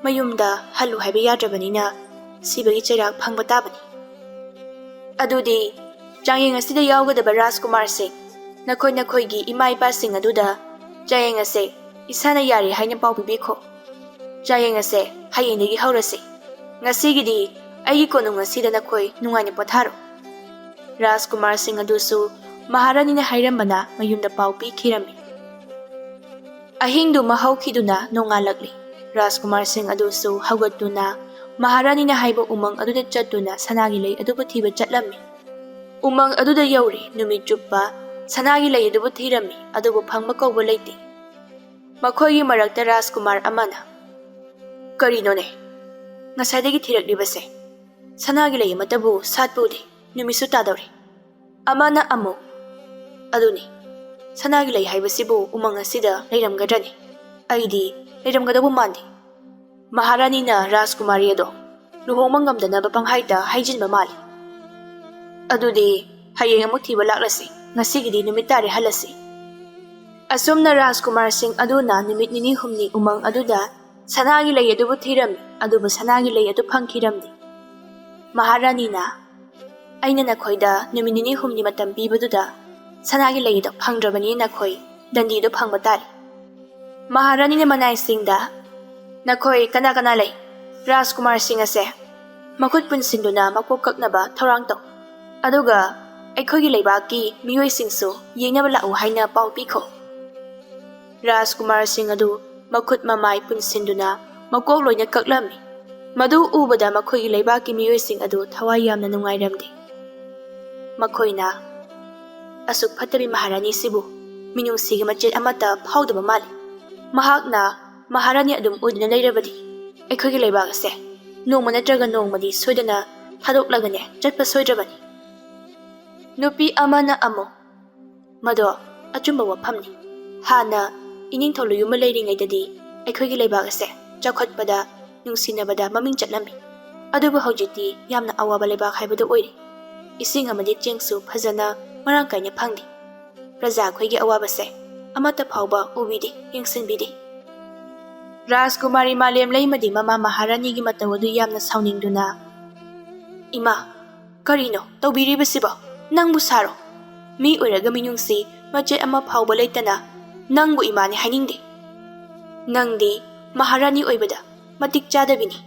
ꯃꯌꯨꯝꯗ ꯍꯜꯂꯨ ꯍꯥꯏꯕ ꯌꯥꯗ꯭ꯔꯕꯅꯤꯅ ꯁꯤꯕꯒꯤ ꯆꯩꯔꯥꯛ ꯐꯪꯕ ꯇꯥꯕꯅꯤ꯫ ꯑꯗꯨꯗꯤ ꯆꯥꯡꯌꯦꯡ ꯑꯁꯤꯗ ꯌꯥꯎꯒꯗꯕ ꯔꯥꯖꯀꯨꯃꯥꯔꯁꯤꯡ, ꯅꯈꯣꯏ ꯅꯈꯣꯏꯒꯤ ꯏꯃꯥ ꯏꯄꯥꯁꯤꯡ ꯑꯗꯨꯗ ꯆꯥꯡꯌꯦꯡ ꯑꯁꯦ ꯏꯁꯥꯅ ꯌꯥꯔꯦ ꯍꯥꯏꯅ ꯄꯥꯎ ꯄꯤꯕꯤꯈꯣ꯫ ꯆꯥꯡꯌꯦꯡ ꯑꯁꯦ ꯍꯌꯦꯡꯗꯒꯤ ꯍꯧꯔꯁꯤ꯫ ꯉꯁꯤꯒꯤꯗꯤ ꯑꯩꯒꯤ ꯀꯣꯅꯨꯡ ꯑꯁꯤꯗ ꯅꯈꯣꯏ ꯅꯨꯡꯉꯥꯏꯅ ꯄꯣꯊꯥꯔꯣ꯫" ꯔꯥꯖꯀꯨꯃꯥꯔꯁꯤꯡ ꯑꯗꯨꯁꯨ ꯃꯍꯥꯔꯥꯅꯤꯅ ꯍꯥꯏꯔꯝꯕꯅ ꯃꯌꯨꯝꯗ ꯄꯥꯎ ꯄꯤꯈꯤꯔꯝꯃꯤ꯫ ꯑꯍꯤꯡꯗꯨꯃ ꯍꯧꯈꯤꯗꯨꯅ ꯅꯣꯡꯉꯥꯜꯂꯛꯂꯤ꯫ ꯔꯥꯖꯀꯨꯃꯥꯔꯁꯤꯡ ꯑꯗꯨꯁꯨ ꯍꯧꯒꯠꯇꯨꯅ ꯃꯍꯥꯔꯥꯅꯤꯅ ꯍꯥꯏꯕ ꯎꯃꯪ ꯑꯗꯨꯗ ꯆꯠꯇꯨꯅ ꯁꯅꯥꯒꯤ ꯂꯩ ꯑꯗꯨꯕꯨ ꯊꯤꯕ ꯆꯠꯂꯝꯃꯤ꯫ ꯎꯃꯪ ꯑꯗꯨꯗ ꯌꯧꯔꯦ꯫ ꯅꯨꯃꯤꯠ ꯆꯨꯞꯄ ꯁꯅꯥꯒꯤ ꯂꯩ ꯑꯗꯨꯕꯨ ꯊꯤꯔꯝꯃꯤ, ꯑꯗꯨꯕꯨ ꯐꯪꯕ ꯀꯧꯕ ꯂꯩꯇꯦ꯫ ꯃꯈꯣꯏꯒꯤ ꯃꯔꯛꯇ ꯔꯥꯖꯀꯨꯃꯥꯔ ꯑꯃꯅ, "ꯀꯔꯤꯅꯣꯅꯦ? ꯉꯁꯥꯏꯗꯒꯤ ꯊꯤꯔꯛꯂꯤꯕꯁꯦ ꯁꯅꯥꯒꯤ ꯂꯩ ꯑꯃꯠꯇꯕꯨ ꯁꯥꯠꯄ ꯎꯗꯦ꯫ ꯅꯨꯃꯤꯠꯁꯨ ꯇꯥꯗꯧꯔꯦ꯫" ꯑꯃꯅ ꯑꯃꯨꯛ, "ꯑꯗꯨꯅꯤ, ꯁꯅꯥꯒꯤ ꯂꯩ ꯍꯥꯏꯕꯁꯤꯕꯨ ꯎꯃꯪ ꯑꯁꯤꯗ ꯂꯩꯔꯝꯒꯗ꯭ꯔꯅꯤ? ꯑꯩꯗꯤ ꯂꯩꯔꯝꯒꯗꯧꯕ ꯃꯥꯟꯗꯦ꯫ ꯃꯍꯥꯔꯥꯅꯤꯅ ꯔꯥꯖꯀꯨꯃꯥꯔꯤ ꯑꯗꯣ ꯂꯨꯍꯣꯡꯕ ꯉꯝꯗꯅꯕ ꯄꯪꯍꯥꯏꯇ ꯍꯥꯏꯖꯤꯟꯕ ꯃꯥꯜꯂꯤ꯫ ꯑꯗꯨꯗꯤ ꯍꯌꯦꯡ ꯑꯃꯨꯛ ꯊꯤꯕ ꯂꯥꯛꯂꯁꯤ꯫ ꯉꯁꯤꯒꯤꯗꯤ ꯅꯨꯃꯤꯠ ꯇꯥꯔꯦ, ꯍꯜꯂꯁꯤ꯫" ꯑꯁꯨꯝꯅ ꯔꯥꯖꯀꯨꯃꯥꯔꯁꯤꯡ ꯑꯗꯨꯅ ꯅꯨꯃꯤꯠ ꯅꯤꯅꯤ ꯍꯨꯝꯅꯤ ꯎꯃꯪ ꯑꯗꯨꯗ ꯁꯅꯥꯒꯤ ꯂꯩ ꯑꯗꯨꯕꯨ ꯊꯤꯔꯝꯃꯤ, ꯑꯗꯨꯕꯨ ꯁꯅꯥꯒꯤ ꯂꯩ ꯑꯗꯨ ꯐꯪꯈꯤꯔꯝꯗꯦ꯫ ꯃꯍꯥꯔꯥꯅꯤꯅ, "ꯑꯩꯅ ꯅꯈꯣꯏꯗ ꯅꯨꯃꯤꯠ ꯅꯤꯅꯤ ꯍꯨꯝꯅꯤ ꯃꯇꯝ ꯄꯤꯕꯗꯨꯗ ꯁꯅꯥꯒꯤ ꯂꯩ ꯑꯗꯨ ꯐꯪꯗ꯭ꯔꯕꯅꯤ, ꯅꯈꯣꯏ ꯗꯟꯗꯤꯗꯨ ꯐꯪꯕ ꯇꯥꯔꯦ꯫" ꯃꯍꯥꯔꯥꯅꯤꯅ ꯃꯅꯥꯏꯁꯤꯡꯗ, "ꯅꯈꯣꯏ ꯀꯅꯥ ꯀꯅꯥ ꯂꯩ? ꯔꯥꯖꯀꯨꯃꯥꯔꯁꯤꯡ ꯑꯁꯦ ꯃꯈꯨꯠ ꯄꯨꯟꯁꯤꯟꯗꯨꯅ ꯃꯀꯣꯛ ꯀꯛꯅꯕ ꯊꯧꯔꯥꯡ ꯇꯧ꯫ ꯑꯗꯨꯒ ꯑꯩꯈꯣꯏꯒꯤ ꯂꯩꯕꯥꯛꯀꯤ ꯃꯤꯑꯣꯏꯁꯤꯡꯁꯨ ꯌꯦꯡꯅꯕ ꯂꯥꯛꯎ ꯍꯥꯏꯅ ꯄꯥꯎ ꯄꯤꯈꯣ꯫" ꯔꯥꯖꯀꯨꯃꯥꯔꯁꯤꯡ ꯑꯗꯨ ꯃꯈꯨꯠ ꯃꯃꯥꯏ ꯄꯨꯟꯁꯤꯟꯗꯨꯅ ꯃꯀꯣꯛ ꯂꯣꯏꯅ ꯀꯛꯂꯝꯃꯤ꯫ ꯃꯗꯨ ꯎꯕꯗ ꯃꯈꯣꯏꯒꯤ ꯂꯩꯕꯥꯛꯀꯤ ꯃꯤꯑꯣꯏꯁꯤꯡ ꯑꯗꯨ ꯊꯋꯥꯏ ꯌꯥꯝꯅ ꯅꯨꯡꯉꯥꯏꯔꯝꯗꯦ꯫ ꯃꯈꯣꯏꯅ, "ꯑꯁꯨꯛ ꯐꯠꯇꯕꯤ ꯃꯍꯥꯔꯥꯅꯤꯁꯤꯕꯨ ꯃꯤꯅꯨꯡꯁꯤꯒꯤ ꯃꯆꯦꯠ ꯑꯃꯠꯇ ꯐꯥꯎꯗꯕ ꯃꯥꯜꯂꯤ꯫ ꯃꯍꯥꯛꯅ ꯃꯍꯥꯔꯥꯅꯤ ꯑꯗꯨꯝ ꯑꯣꯏꯗꯨꯅ ꯂꯩꯔꯕꯗꯤ ꯑꯩꯈꯣꯏꯒꯤ ꯂꯩꯕꯥꯛ ꯑꯁꯦ ꯅꯣꯡꯃ ꯅꯠꯇ꯭ꯔꯒ ꯅꯣꯡꯃꯗꯤ ꯁꯣꯏꯗꯅ ꯊꯥꯗꯣꯛꯂꯒꯅꯦ ꯆꯠꯄ ꯁꯣꯏꯗ꯭ꯔꯕꯅꯤ꯫" ꯅꯨꯄꯤ ꯑꯃꯅ ꯑꯃꯨꯛ, "ꯃꯗꯣ ꯑꯆꯨꯝꯕ ꯋꯥꯐꯝꯅꯤ꯫ ꯍꯥꯟꯅ ꯏꯅꯤꯡꯊꯧ ꯂꯨꯌꯨꯝꯕ ꯂꯩꯔꯤꯉꯩꯗꯗꯤ ꯑꯩꯈꯣꯏꯒꯤ ꯂꯩꯕꯥꯛ ꯑꯁꯦ ꯆꯥꯎꯈꯠꯄꯗ, ꯅꯨꯡꯁꯤꯅꯕꯗ ꯃꯃꯤꯡ ꯆꯠꯂꯝꯃꯤ꯫ ꯑꯗꯨꯕꯨ ꯍꯧꯖꯤꯛꯇꯤ ꯌꯥꯝꯅ ꯑꯋꯥꯕ ꯂꯩꯕꯥꯛ ꯍꯥꯏꯕꯗꯨ ꯑꯣꯏꯔꯦ꯫ ꯏꯁꯤꯡ ꯑꯃꯗꯤ ꯆꯦꯡꯁꯨ ꯐꯖꯅ ꯃꯔꯥꯡ ꯀꯥꯏꯅ ꯐꯪꯗꯦ꯫ ꯄ꯭ꯔꯖꯥ ꯑꯩꯈꯣꯏꯒꯤ ꯑꯋꯥꯕꯁꯦ ꯑꯃꯠꯇ ꯐꯥꯎꯕ ꯎꯕꯤꯗꯦ, ꯌꯦꯡꯁꯤꯟꯕꯤꯗꯦ꯫" ꯔꯥꯖꯀꯨꯃꯥꯔꯤ ꯃꯥꯂꯦꯝ ꯂꯩꯃꯗꯤ ꯃꯃꯥ ꯃꯍꯥꯔꯥꯅꯤꯒꯤ ꯃꯇꯧ ꯑꯗꯨ ꯌꯥꯝꯅ ꯁꯥꯎꯅꯤꯡꯗꯨꯅ, "ꯏꯃꯥ, ꯀꯔꯤꯅꯣ ꯇꯧꯕꯤꯔꯤꯕꯁꯤꯕꯣ? ꯅꯪꯕꯨ ꯁꯥꯔꯣ? ꯃꯤ ꯑꯣꯏꯔꯒ ꯃꯤꯅꯨꯡꯁꯤ ꯃꯆꯦꯠ ꯑꯃ ꯐꯥꯎꯕ ꯂꯩꯇꯅ ꯅꯪꯕꯨ ꯏꯃꯥꯅꯤ ꯍꯥꯏꯅꯤꯡꯗꯦ꯫ ꯅꯪꯗꯤ ꯃꯍꯥꯔꯥꯅꯤ ꯑꯣꯏꯕꯗ ꯃꯇꯤꯛ ꯆꯥꯗꯕꯤꯅꯤ꯫"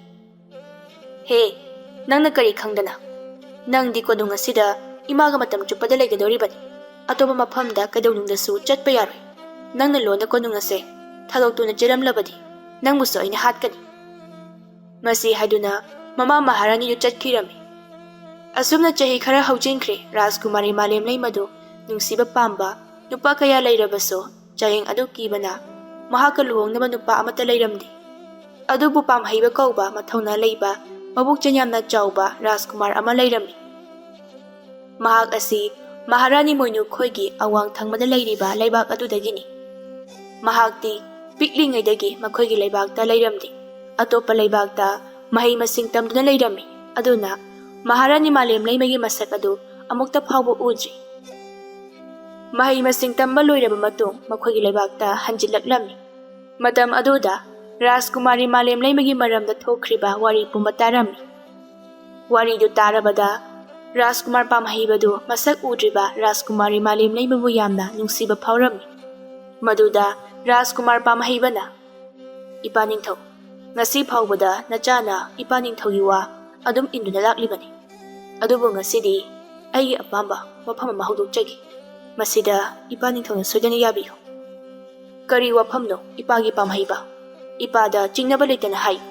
"ꯍꯦ, ꯅꯪꯅ ꯀꯔꯤ ꯈꯪꯗꯅ? ꯅꯪꯗꯤ ꯀꯣꯅꯨꯡ ꯑꯁꯤꯗ ꯏꯃꯥꯒ ꯃꯇꯝ ꯆꯨꯞꯄꯗ ꯂꯩꯒꯗꯧꯔꯤꯕꯅꯤ꯫ ꯑꯇꯣꯞꯄ ꯃꯐꯝꯗ ꯀꯩꯗꯧꯅꯨꯡꯗꯁꯨ ꯆꯠꯄ ꯌꯥꯔꯣꯏ꯫ ꯅꯪꯅ ꯂꯣꯟꯅ ꯀꯣꯅꯨꯡ ꯑꯁꯦ ꯊꯥꯗꯣꯛꯇꯨꯅ ꯆꯦꯜꯂꯝꯂꯕꯗꯤ ꯅꯪꯕꯨꯁꯨ ꯑꯩꯅ ꯍꯥꯠꯀꯅꯤ꯫" ꯃꯁꯤ ꯍꯥꯏꯗꯨꯅ ꯃꯃꯥ ꯃꯍꯥꯔꯥꯅꯤꯗꯨ ꯆꯠꯈꯤꯔꯝꯃꯤ꯫ ꯑꯁꯨꯝꯅ ꯆꯍꯤ ꯈꯔ ꯍꯧꯖꯤꯟꯈ꯭ꯔꯦ꯫ ꯔꯥꯖꯀꯨꯃꯥꯔꯤ ꯃꯥꯂꯦꯝ ꯂꯩꯃꯗꯨ ꯅꯨꯡꯁꯤꯕ ꯄꯥꯝꯕ ꯅꯨꯄꯥ ꯀꯌꯥ ꯂꯩꯔꯕꯁꯨ, ꯆꯥꯌꯦꯡ ꯑꯗꯨ ꯀꯤꯕꯅ ꯃꯍꯥꯛꯀ ꯂꯨꯍꯣꯡꯅꯕ ꯅꯨꯄꯥ ꯑꯃꯠꯇ ꯂꯩꯔꯝꯗꯦ꯫ ꯑꯗꯨꯕꯨ ꯄꯥꯝꯍꯩꯕ ꯀꯧꯕ ꯃꯊꯧꯅꯥ ꯂꯩꯕ, ꯃꯕꯨꯛꯆꯦꯜ ꯌꯥꯝꯅ ꯆꯥꯎꯕ ꯔꯥꯖꯀꯨꯃꯥꯔ ꯑꯃ ꯂꯩꯔꯝꯃꯤ꯫ ꯃꯍꯥꯛ ꯑꯁꯤ ꯃꯍꯥꯔꯥꯅꯤ ꯃꯣꯏꯅꯨ ꯈꯣꯏꯒꯤ ꯑꯋꯥꯡ ꯊꯪꯕꯗ ꯂꯩꯔꯤꯕ ꯂꯩꯕꯥꯛ ꯑꯗꯨꯗꯒꯤꯅꯤ꯫ ꯃꯍꯥꯛꯇꯤ ꯄꯤꯛꯂꯤꯉꯩꯗꯒꯤ ꯃꯈꯣꯏꯒꯤ ꯂꯩꯕꯥꯛꯇ ꯂꯩꯔꯝꯗꯦ꯫ ꯑꯇꯣꯞꯄ ꯂꯩꯕꯥꯛꯇ ꯃꯍꯩ ꯃꯁꯤꯡ ꯇꯝꯗꯨꯅ ꯂꯩꯔꯝꯃꯤ꯫ ꯑꯗꯨꯅ ꯃꯍꯥꯔꯥꯅꯤ ꯃꯥꯂꯦꯝ ꯂꯩꯃꯒꯤ ꯃꯁꯛ ꯑꯗꯨ ꯑꯃꯨꯛꯇ ꯐꯥꯎꯕ ꯎꯗ꯭ꯔꯤ꯫ ꯃꯍꯩ ꯃꯁꯤꯡ ꯇꯝꯕ ꯂꯣꯏꯔꯕ ꯃꯇꯨꯡ ꯃꯈꯣꯏꯒꯤ ꯂꯩꯕꯥꯛꯇ ꯍꯟꯖꯤꯜꯂꯛꯂꯝꯃꯤ꯫ ꯃꯇꯝ ꯑꯗꯨꯗ ꯔꯥꯖꯀꯨꯃꯥꯔꯤ ꯃꯥꯂꯦꯝ ꯂꯩꯃꯒꯤ ꯃꯔꯝꯗ ꯊꯣꯛꯈ꯭ꯔꯤꯕ ꯋꯥꯔꯤ ꯄꯨꯝꯕ ꯇꯥꯔꯝꯃꯤ꯫ ꯋꯥꯔꯤꯗꯨ ꯇꯥꯔꯕꯗ ꯔꯥꯖꯀꯨꯃꯥꯔ ꯄꯥꯝꯍꯩꯕꯗꯨ ꯃꯁꯛ ꯎꯗ꯭ꯔꯤꯕ ꯔꯥꯖꯀꯨꯃꯥꯔꯤ ꯃꯥꯂꯦꯝ ꯂꯩꯃꯕꯨ ꯌꯥꯝꯅ ꯅꯨꯡꯁꯤꯕ ꯐꯥꯎꯔꯝꯃꯤ꯫ ꯃꯗꯨꯗ ꯔꯥꯖꯀꯨꯃꯥꯔ ꯄꯥꯝꯍꯩꯕꯅ, "ꯏꯄꯥ ꯅꯤꯡꯊꯧ, ꯉꯁꯤ ꯐꯥꯎꯕꯗ ꯅꯆꯥꯅ ꯏꯄꯥ ꯅꯤꯡꯊꯧꯒꯤ ꯋꯥ ꯑꯗꯨꯝ ꯏꯟꯗꯨꯅ ꯂꯥꯛꯂꯤꯕꯅꯤ꯫ ꯑꯗꯨꯕꯨ ꯉꯁꯤꯗꯤ ꯑꯩꯒꯤ ꯑꯄꯥꯝꯕ ꯋꯥꯐꯝ ꯑꯃ ꯍꯧꯗꯣꯛꯆꯒꯦ꯫ ꯃꯁꯤꯗ ꯏꯄꯥ ꯅꯤꯡꯊꯧꯅ ꯁꯣꯏꯗꯅ ꯌꯥꯕꯤꯌꯨ꯫" "ꯀꯔꯤ ꯋꯥꯐꯝꯅꯣ, ꯏꯄꯥꯒꯤ ꯄꯥꯝꯍꯩꯕ? ꯏꯄꯥꯗ ꯆꯤꯡꯅꯕ ꯂꯩꯇꯅ ꯍꯥꯏꯌꯨ꯫"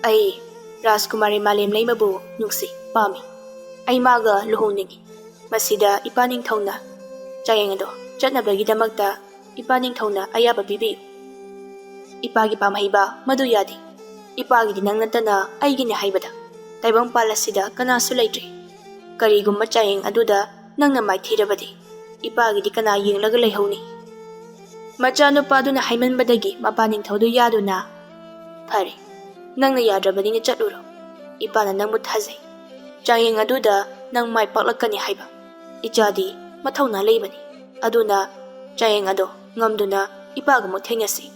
"ꯑꯩ ꯔꯥꯖꯀꯨꯃꯥꯔꯤ ꯃꯥꯂꯦꯝ ꯂꯩꯃꯕꯨ ꯅꯨꯡꯁꯤ, ꯄꯥꯝꯃꯤ꯫ ꯑꯩ ꯃꯥꯒ ꯂꯨꯍꯣꯡꯅꯤꯡꯏ꯫ ꯃꯁꯤꯗ ꯏꯄꯥ ꯅꯤꯡꯊꯧꯅ ꯆꯥꯌꯦꯡ ꯑꯗꯣ ꯆꯠꯅꯕꯒꯤꯗꯃꯛꯇ ꯏꯄꯥ ꯅꯤꯡꯊꯧꯅ ꯑꯌꯥꯕ ꯄꯤꯕꯤꯌꯨ꯫" "ꯏꯄꯥꯒꯤ ꯄꯥꯝꯍꯩꯕ, ꯃꯗꯨ ꯌꯥꯗꯦ꯫ ꯏꯄꯥꯒꯤꯗꯤ ꯅꯪ ꯅꯠꯇꯅ ꯑꯩꯒꯤꯅꯤ ꯍꯥꯏꯕꯗ ꯇꯥꯏꯕꯪꯄꯥꯜ ꯑꯁꯤꯗ ꯀꯅꯥꯁꯨ ꯂꯩꯇ꯭ꯔꯦ꯫ ꯀꯔꯤꯒꯨꯝꯕ ꯆꯥꯌꯦꯡ ꯑꯗꯨꯗ ꯅꯪꯅ ꯃꯥꯏꯊꯤꯔꯕꯗꯤ ꯏꯄꯥꯒꯤꯗꯤ ꯀꯅꯥ ꯌꯦꯡꯂꯒ ꯂꯩꯍꯧꯅꯤ? ꯃꯆꯥꯅꯨꯄꯥꯗꯨꯅ ꯍꯥꯏꯃꯟꯕꯗꯒꯤ ꯃꯄꯥ ꯅꯤꯡꯊꯧꯗꯨ ꯌꯥꯗꯨꯅ, "ꯐꯔꯦ, ꯅꯪꯅ ꯌꯥꯗ꯭ꯔꯕꯅꯤꯅ ꯆꯠꯂꯨꯔꯣ꯫ ꯏꯄꯥꯅ ꯅꯪꯕꯨ ꯊꯥꯖꯩ꯫ ꯆꯥꯌꯦꯡ ꯑꯗꯨꯗ ꯅꯪ ꯃꯥꯏ ꯄꯥꯛꯂꯛꯀꯅꯤ ꯍꯥꯏꯕ꯫ ꯏꯆꯥꯗꯤ ꯃꯊꯧꯅꯥ ꯂꯩꯕꯅꯤ꯫ ꯑꯗꯨꯅ ꯆꯥꯌꯦꯡ ꯑꯗꯣ ꯉꯝꯗꯨꯅ ꯏꯄꯥꯒ ꯑꯃꯨꯛ ꯊꯦꯡꯅꯁꯤ꯫"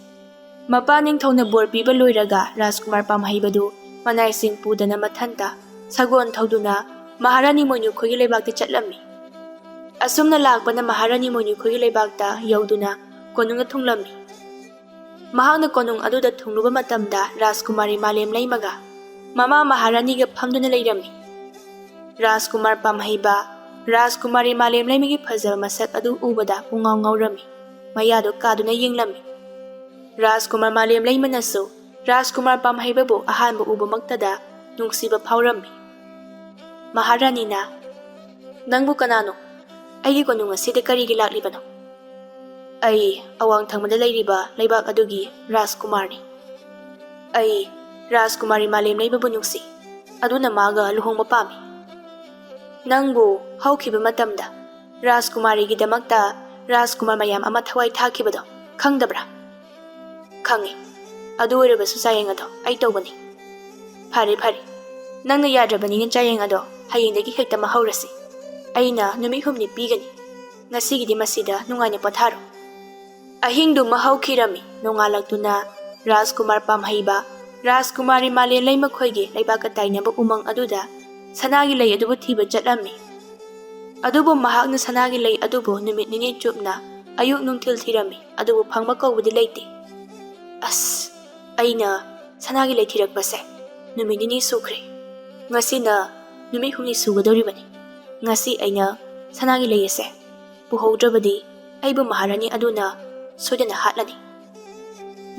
ꯃꯄꯥ ꯅꯤꯡꯊꯧꯅ ꯕꯣꯔ ꯄꯤꯕ ꯂꯣꯏꯔꯒ ꯔꯥꯖꯀꯨꯃꯥꯔ ꯄꯥꯝꯍꯩꯕꯗꯨ ꯃꯅꯥꯏꯁꯤꯡ ꯄꯨꯗꯅ ꯃꯊꯟꯇ ꯁꯒꯣꯜ ꯊꯧꯗꯨꯅ ꯃꯍꯥꯔꯥꯅꯤ ꯃꯣꯏꯅꯨꯈꯣꯏꯒꯤ ꯂꯩꯕꯥꯛꯇ ꯆꯠꯂꯝꯃꯤ꯫ ꯑꯁꯨꯝꯅ ꯂꯥꯛꯄꯅ ꯃꯍꯥꯔꯥꯅꯤ ꯃꯣꯏꯅꯨꯈꯣꯏꯒꯤ ꯂꯩꯕꯥꯛꯇ ꯌꯧꯗꯨꯅ ꯀꯣꯅꯨꯡꯗ ꯊꯨꯡꯂꯝꯃꯤ꯫ ꯃꯍꯥꯛꯅ ꯀꯣꯅꯨꯡ ꯑꯗꯨꯗ ꯊꯨꯡꯂꯨꯕ ꯃꯇꯝꯗ ꯔꯥꯖꯀꯨꯃꯥꯔꯤ ꯃꯥꯂꯦꯝ ꯂꯩꯃꯒ ꯃꯃꯥ ꯃꯍꯥꯔꯥꯅꯤꯒ ꯐꯝꯗꯨꯅ ꯂꯩꯔꯝꯃꯤ꯫ ꯔꯥꯖꯀꯨꯃꯥꯔ ꯄꯥꯝꯍꯩꯕ, ꯔꯥꯖꯀꯨꯃꯥꯔꯤ ꯃꯥꯂꯦꯝ ꯂꯩꯃꯒꯤ ꯐꯖꯕ ꯃꯁꯛ ꯑꯗꯨ ꯎꯕꯗ ꯄꯨꯡꯉꯥꯎ ꯉꯥꯎꯔꯝꯃꯤ꯫ ꯃꯌꯥꯗꯨ ꯀꯥꯗꯨꯅ ꯌꯦꯡꯂꯝꯃꯤ꯫ ꯔꯥꯖꯀꯨꯃꯥꯔ ꯃꯥꯂꯦꯝ ꯂꯩꯃꯅꯁꯨ ꯔꯥꯖꯀꯨꯃꯥꯔ ꯄꯥꯝꯍꯩꯕꯕꯨ ꯑꯍꯥꯟꯕ ꯎꯕꯃꯛꯇꯗ ꯅꯨꯡꯁꯤꯕ ꯐꯥꯎꯔꯝꯃꯤ꯫ ꯃꯍꯥꯔꯥꯅꯤꯅ, "ꯅꯪꯕꯨ ꯀꯅꯥꯅꯣ? ꯑꯩꯒꯤ ꯀꯣꯅꯨꯡ ꯑꯁꯤꯗ ꯀꯔꯤꯒꯤ ꯂꯥꯛꯂꯤꯕꯅꯣ?" "ꯑꯩ ꯑꯋꯥꯡ ꯊꯪꯕꯗ ꯂꯩꯔꯤꯕ ꯂꯩꯕꯥꯛ ꯑꯗꯨꯒꯤ ꯔꯥꯖꯀꯨꯃꯥꯔꯅꯤ꯫ ꯑꯩ ꯔꯥꯖꯀꯨꯃꯥꯔꯤ ꯃꯥꯂꯦꯝ ꯂꯩꯃꯕꯨ ꯅꯨꯡꯁꯤ, ꯑꯗꯨꯅ ꯃꯥꯒ ꯂꯨꯍꯣꯡꯕ ꯄꯥꯝꯃꯤ꯫" "ꯅꯪꯕꯨ ꯍꯧꯈꯤꯕ ꯃꯇꯝꯗ ꯔꯥꯖꯀꯨꯃꯥꯔꯤꯒꯤꯗꯃꯛꯇ ꯔꯥꯖꯀꯨꯃꯥꯔ ꯃꯌꯥꯝ ꯑꯃ ꯊꯋꯥꯏ ꯊꯥꯈꯤꯕꯗꯣ ꯈꯪꯗꯕ꯭ꯔꯥ?" "ꯈꯪꯉꯤ꯫ ꯑꯗꯨ ꯑꯣꯏꯔꯕꯁꯨ ꯆꯥꯌꯦꯡ ꯑꯗꯣ ꯑꯩ ꯇꯧꯒꯅꯤ꯫" "ꯐꯔꯦ, ꯐꯔꯦ꯫ ꯅꯪꯅ ꯌꯥꯗ꯭ꯔꯕꯅꯤꯅ ꯆꯥꯌꯦꯡ ꯑꯗꯣ ꯍꯌꯦꯡꯗꯒꯤ ꯍꯦꯛꯇꯃꯛ ꯍꯧꯔꯁꯤ꯫ ꯑꯩꯅ ꯅꯨꯃꯤꯠ ꯍꯨꯝꯅꯤ ꯄꯤꯒꯅꯤ꯫ ꯉꯁꯤꯒꯤꯗꯤ ꯃꯁꯤꯗ ꯅꯨꯡꯉꯥꯏꯅ ꯄꯣꯊꯥꯔꯣ꯫" ꯑꯍꯤꯡꯗꯨꯃ ꯍꯧꯈꯤꯔꯝꯃꯤ꯫ ꯅꯣꯡꯉꯥꯜꯂꯛꯇꯨꯅ ꯔꯥꯖꯀꯨꯃꯥꯔ ꯄꯥꯝꯍꯩꯕ, ꯔꯥꯖꯀꯨꯃꯥꯔꯤ ꯃꯥꯂꯦꯝ ꯂꯩꯃ ꯈꯣꯏꯒꯤ ꯂꯩꯕꯥꯛꯀ ꯇꯥꯏꯅꯕ ꯎꯃꯪ ꯑꯗꯨꯗ ꯁꯅꯥꯒꯤ ꯂꯩ ꯑꯗꯨꯕꯨ ꯊꯤꯕ ꯆꯠꯂꯝꯃꯤ꯫ ꯑꯗꯨꯕꯨ ꯃꯍꯥꯛꯅ ꯁꯅꯥꯒꯤ ꯂꯩ ꯑꯗꯨꯕꯨ ꯅꯨꯃꯤꯠ ꯅꯤꯅꯤ ꯆꯨꯞꯅ ꯑꯌꯨꯛ ꯅꯨꯡꯊꯤꯜ ꯊꯤꯔꯝꯃꯤ, ꯑꯗꯨꯕꯨ ꯐꯪꯕ ꯀꯧꯕꯗꯤ ꯂꯩꯇꯦ꯫ "ꯑꯁ, ꯑꯩꯅ ꯁꯅꯥꯒꯤ ꯂꯩ ꯊꯤꯔꯛꯄꯁꯦ ꯅꯨꯃꯤꯠ ꯅꯤꯅꯤ ꯁꯨꯈ꯭ꯔꯦ꯫ ꯉꯁꯤꯅ ꯅꯨꯃꯤꯠ ꯍꯨꯝꯅꯤ ꯁꯨꯒꯗꯧꯔꯤꯕꯅꯤ꯫ ꯉꯁꯤ ꯑꯩꯅ ꯁꯅꯥꯒꯤ ꯂꯩ ꯑꯁꯦ ꯄꯨꯍꯧꯗ꯭ꯔꯕꯗꯤ ꯑꯩꯕꯨ ꯃꯍꯥꯔꯥꯅꯤ ꯑꯗꯨꯅ ꯁꯣꯏꯗꯅ ꯍꯥꯠꯂꯅꯤ꯫"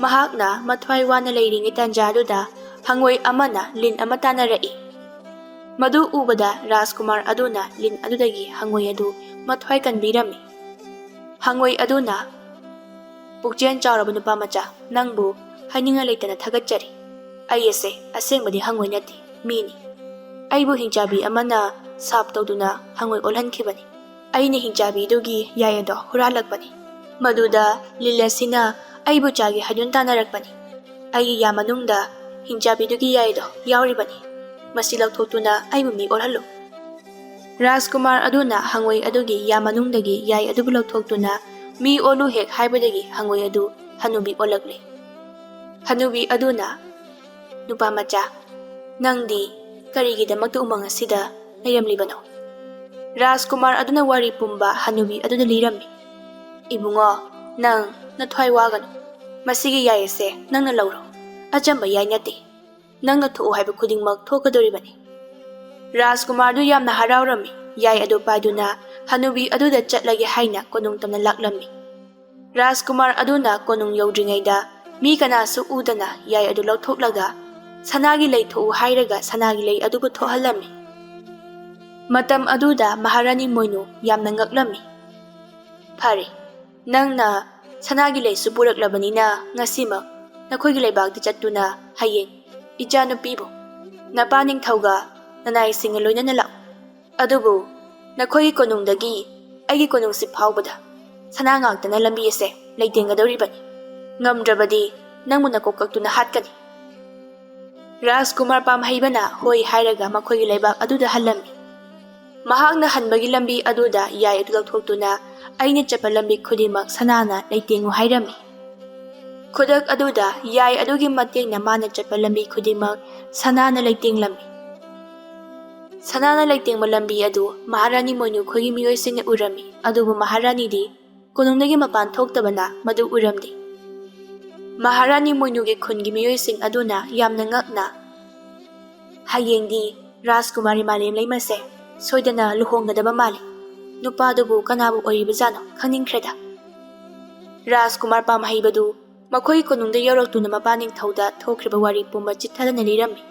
ꯃꯍꯥꯛꯅ ꯃꯊ꯭ꯋꯥꯏ ꯋꯥꯅ ꯂꯩꯔꯤꯉꯩ ꯇꯥꯟꯖꯥꯗꯨꯗ ꯍꯪꯉꯣꯏ ꯑꯃꯅ ꯂꯤꯟ ꯑꯃ ꯇꯥꯟꯅꯔꯛꯏ꯫ ꯃꯗꯨ ꯎꯕꯗ ꯔꯥꯖꯀꯨꯃꯥꯔ ꯑꯗꯨꯅ ꯂꯤꯟ ꯑꯗꯨꯗꯒꯤ ꯍꯪꯉꯣꯏ ꯑꯗꯨ ꯃꯊ꯭ꯋꯥꯏ ꯀꯟꯕꯤꯔꯝꯃꯤ꯫ ꯍꯪꯉꯣꯏ ꯑꯗꯨꯅ, "ꯄꯨꯛꯆꯦꯜ ꯆꯥꯎꯔꯕ ꯅꯨꯄꯥ ꯃꯆꯥ, ꯅꯪꯕꯨ ꯍꯥꯏꯅꯤꯡꯉꯥꯏ ꯂꯩꯇꯅ ꯊꯥꯒꯠꯆꯔꯤ꯫ ꯑꯩ ꯑꯁꯦ ꯑꯁꯦꯡꯕꯗꯤ ꯍꯪꯉꯣꯏ ꯅꯠꯇꯦ, ꯃꯤꯅꯤ꯫ ꯑꯩꯕꯨ ꯍꯤꯡꯆꯥꯕꯤ ꯑꯃꯅ ꯁꯥꯞ ꯇꯧꯗꯨꯅ ꯍꯪꯉꯣꯏ ꯑꯣꯜꯍꯟꯈꯤꯕꯅꯤ꯫ ꯑꯩꯅ ꯍꯤꯡꯆꯥꯕꯤꯗꯨꯒꯤ ꯌꯥꯏ ꯑꯗꯣ ꯍꯨꯔꯥꯜꯂꯛꯄꯅꯤ꯫ ꯃꯗꯨꯗ ꯂꯤꯟ ꯑꯁꯤꯅ ꯑꯩꯕꯨ ꯆꯥꯒꯦ ꯍꯥꯏꯗꯨꯅ ꯇꯥꯟꯅꯔꯛꯄꯅꯤ꯫ ꯑꯩꯒꯤ ꯌꯥ ꯃꯅꯨꯡꯗ ꯍꯤꯡꯆꯥꯕꯤꯗꯨꯒꯤ ꯌꯥꯏꯗꯣ ꯌꯥꯎꯔꯤꯕꯅꯤ꯫ ꯃꯁꯤ ꯂꯧꯊꯣꯛꯇꯨꯅ ꯑꯩꯕꯨ ꯃꯤ ꯑꯣꯜꯍꯜꯂꯨ꯫ ꯔꯥꯖꯀꯨꯃꯥꯔ ꯑꯗꯨꯅ ꯍꯪꯉꯣꯏ ꯑꯗꯨꯒꯤ ꯌꯥ ꯃꯅꯨꯡꯗꯒꯤ ꯌꯥꯏ ꯑꯗꯨꯕꯨ ꯂꯧꯊꯣꯛꯇꯨꯅ ꯃꯤ ꯑꯣꯜꯂꯨ ꯍꯦꯛ ꯍꯥꯏꯕꯗꯒꯤ ꯍꯪꯉꯣꯏ ꯑꯗꯨ ꯍꯅꯨꯕꯤ ꯑꯣꯜꯂꯛꯂꯦ꯫ ꯍꯅꯨꯕꯤ ꯑꯗꯨꯅ, "ꯅꯨꯄꯥ ꯃꯆꯥ, ꯅꯪꯗꯤ ꯀꯔꯤꯒꯤꯗꯃꯛꯇ ꯎꯃꯪ ꯑꯁꯤꯗ ꯂꯩꯔꯝꯂꯤꯕꯅꯣ?" ꯔꯥꯖꯀꯨꯃꯥꯔ ꯑꯗꯨꯅ ꯋꯥꯔꯤ ꯄꯨꯝꯕ ꯍꯅꯨꯕꯤ ꯑꯗꯨꯗ ꯂꯤꯔꯝꯃꯤ꯫ "ꯏꯕꯨꯡꯉꯣ, ꯅꯪ ꯅꯊ꯭ꯋꯥꯏ ꯋꯥꯒꯅꯨ꯫ ꯃꯁꯤꯒꯤ ꯌꯥꯏ ꯑꯁꯦ ꯅꯪꯅ ꯂꯧꯔꯣ꯫ ꯑꯆꯝꯕ ꯌꯥꯏ ꯅꯠꯇꯦ꯫ ꯅꯪꯅ ꯊꯣꯛꯎ ꯍꯥꯏꯕ ꯈꯨꯗꯤꯡꯃꯛ ꯊꯣꯛꯀꯗꯧꯔꯤꯕꯅꯤ꯫" ꯔꯥꯖꯀꯨꯃꯥꯔꯗꯨ ꯌꯥꯝꯅ ꯍꯔꯥꯎꯔꯝꯃꯤ꯫ ꯌꯥꯏ ꯑꯗꯨ ꯄꯥꯏꯗꯨꯅ ꯍꯅꯨꯕꯤ ꯑꯗꯨꯗ ꯆꯠꯂꯒꯦ ꯍꯥꯏꯅ ꯀꯣꯅꯨꯡ ꯇꯝꯅ ꯂꯥꯛꯂꯝꯃꯤ꯫ ꯔꯥꯖꯀꯨꯃꯥꯔ ꯑꯗꯨꯅ ꯀꯣꯅꯨꯡ ꯌꯧꯗ꯭ꯔꯤꯉꯩꯗ ꯃꯤ ꯀꯅꯥꯁꯨ ꯎꯗꯅ ꯌꯥꯏ ꯑꯗꯨ ꯂꯧꯊꯣꯛꯂꯒ ꯁꯅꯥꯒꯤ ꯂꯩ ꯊꯣꯛꯎ ꯍꯥꯏꯔꯒ ꯁꯅꯥꯒꯤ ꯂꯩ ꯑꯗꯨꯕꯨ ꯊꯣꯛꯍꯜꯂꯝꯃꯤ꯫ ꯃꯇꯝ ꯑꯗꯨꯗ ꯃꯍꯥꯔꯥꯅꯤ ꯃꯣꯏꯅꯨ ꯌꯥꯝꯅ ꯉꯛꯂꯝꯃꯤ꯫ "ꯐꯔꯦ, ꯅꯪꯅ ꯁꯅꯥꯒꯤ ꯂꯩꯁꯨ ꯄꯨꯔꯛꯂꯕꯅꯤꯅ ꯉꯁꯤꯃꯛ ꯅꯈꯣꯏꯒꯤ ꯂꯩꯕꯥꯛꯇ ꯆꯠꯇꯨꯅ ꯍꯌꯦꯡ ꯏꯆꯥꯅꯨꯄꯤꯕꯨ ꯅꯄꯥ ꯅꯤꯡꯊꯧꯒ ꯅꯅꯥꯏꯁꯤꯡꯒ ꯂꯣꯏꯅꯅ ꯂꯥꯛꯎ꯫ ꯑꯗꯨꯕꯨ ꯅꯈꯣꯏꯒꯤ ꯀꯣꯅꯨꯡꯗꯒꯤ ꯑꯩꯒꯤ ꯀꯣꯅꯨꯡꯁꯤ ꯐꯥꯎꯕꯗ ꯁꯅꯥ ꯉꯥꯛꯇꯅ ꯂꯝꯕꯤ ꯑꯁꯦ ꯂꯩꯇꯦꯡꯒꯗꯧꯔꯤꯕꯅꯤ꯫ ꯉꯝꯗ꯭ꯔꯕꯗꯤ ꯅꯪꯕꯨ ꯅꯀꯣꯛ ꯀꯛꯇꯨꯅ ꯍꯥꯠꯀꯅꯤ꯫" ꯔꯥꯖꯀꯨꯃꯥꯔ ꯄꯥꯝꯍꯩꯕꯅ ꯍꯣꯏ ꯍꯥꯏꯔꯒ ꯃꯈꯣꯏꯒꯤ ꯂꯩꯕꯥꯛ ꯑꯗꯨꯗ ꯍꯜꯂꯝꯃꯤ꯫ ꯃꯍꯥꯛꯅ ꯍꯟꯕꯒꯤ ꯂꯝꯕꯤ ꯑꯗꯨꯗ ꯌꯥꯏ ꯑꯗꯨ ꯂꯧꯊꯣꯛꯇꯨꯅ ꯑꯩꯅ ꯆꯠꯄ ꯂꯝꯕꯤ ꯈꯨꯗꯤꯡꯃꯛ ꯁꯅꯥꯅ ꯂꯩꯇꯦꯡꯉꯨ ꯍꯥꯏꯔꯝꯃꯤ꯫ ꯈꯨꯗꯛ ꯑꯗꯨꯗ ꯌꯥꯏ ꯑꯗꯨꯒꯤ ꯃꯇꯦꯡꯅ ꯃꯥꯅ ꯆꯠꯄ ꯂꯝꯕꯤ ꯈꯨꯗꯤꯡꯃꯛ ꯁꯅꯥꯅ ꯂꯩꯇꯦꯡꯂꯝꯃꯤ꯫ ꯁꯅꯥꯅ ꯂꯩꯇꯦꯡꯕ ꯂꯝꯕꯤ ꯑꯗꯨ ꯃꯍꯥꯔꯥꯅꯤ ꯃꯣꯏꯅꯨ ꯈꯣꯏꯒꯤ ꯃꯤꯑꯣꯏꯁꯤꯡꯅ ꯎꯔꯝꯃꯤ, ꯑꯗꯨꯕꯨ ꯃꯍꯥꯔꯥꯅꯤꯗꯤ ꯀꯣꯅꯨꯡꯗꯒꯤ ꯃꯄꯥꯟ ꯊꯣꯛꯇꯕꯅ ꯃꯗꯨ ꯎꯔꯝꯗꯦ꯫ ꯃꯍꯥꯔꯥꯅꯤ ꯃꯣꯏꯅꯨꯒꯤ ꯈꯨꯟꯒꯤ ꯃꯤꯑꯣꯏꯁꯤꯡ ꯑꯗꯨꯅ ꯌꯥꯝꯅ ꯉꯛꯅ, "ꯍꯌꯦꯡꯗꯤ ꯔꯥꯖꯀꯨꯃꯥꯔꯤ ꯃꯥꯂꯦꯝ ꯂꯩꯃꯁꯦ ꯁꯣꯏꯗꯅ ꯂꯨꯍꯣꯡꯒꯗꯕ ꯃꯥꯜꯂꯤ꯫ ꯅꯨꯄꯥꯗꯨꯕꯨ ꯀꯅꯥꯕꯨ ꯑꯣꯏꯔꯤꯕꯖꯥꯠꯅꯣ ꯈꯪꯅꯤꯡꯈ꯭ꯔꯦꯗ꯫" ꯔꯥꯖꯀꯨꯃꯥꯔ ꯄꯥꯝꯍꯩꯕꯗꯨ ꯃꯈꯣꯏꯒꯤ ꯀꯣꯅꯨꯡꯗ ꯌꯧꯔꯛꯇꯨꯅ ꯃꯄꯥ ꯅꯤꯡꯊꯧꯗ ꯊꯣꯛꯈ꯭ꯔꯤꯕ ꯋꯥꯔꯤ ꯄꯨꯝꯕ ꯆꯤꯠꯊꯗꯅ ꯂꯤꯔꯝꯃꯤ꯫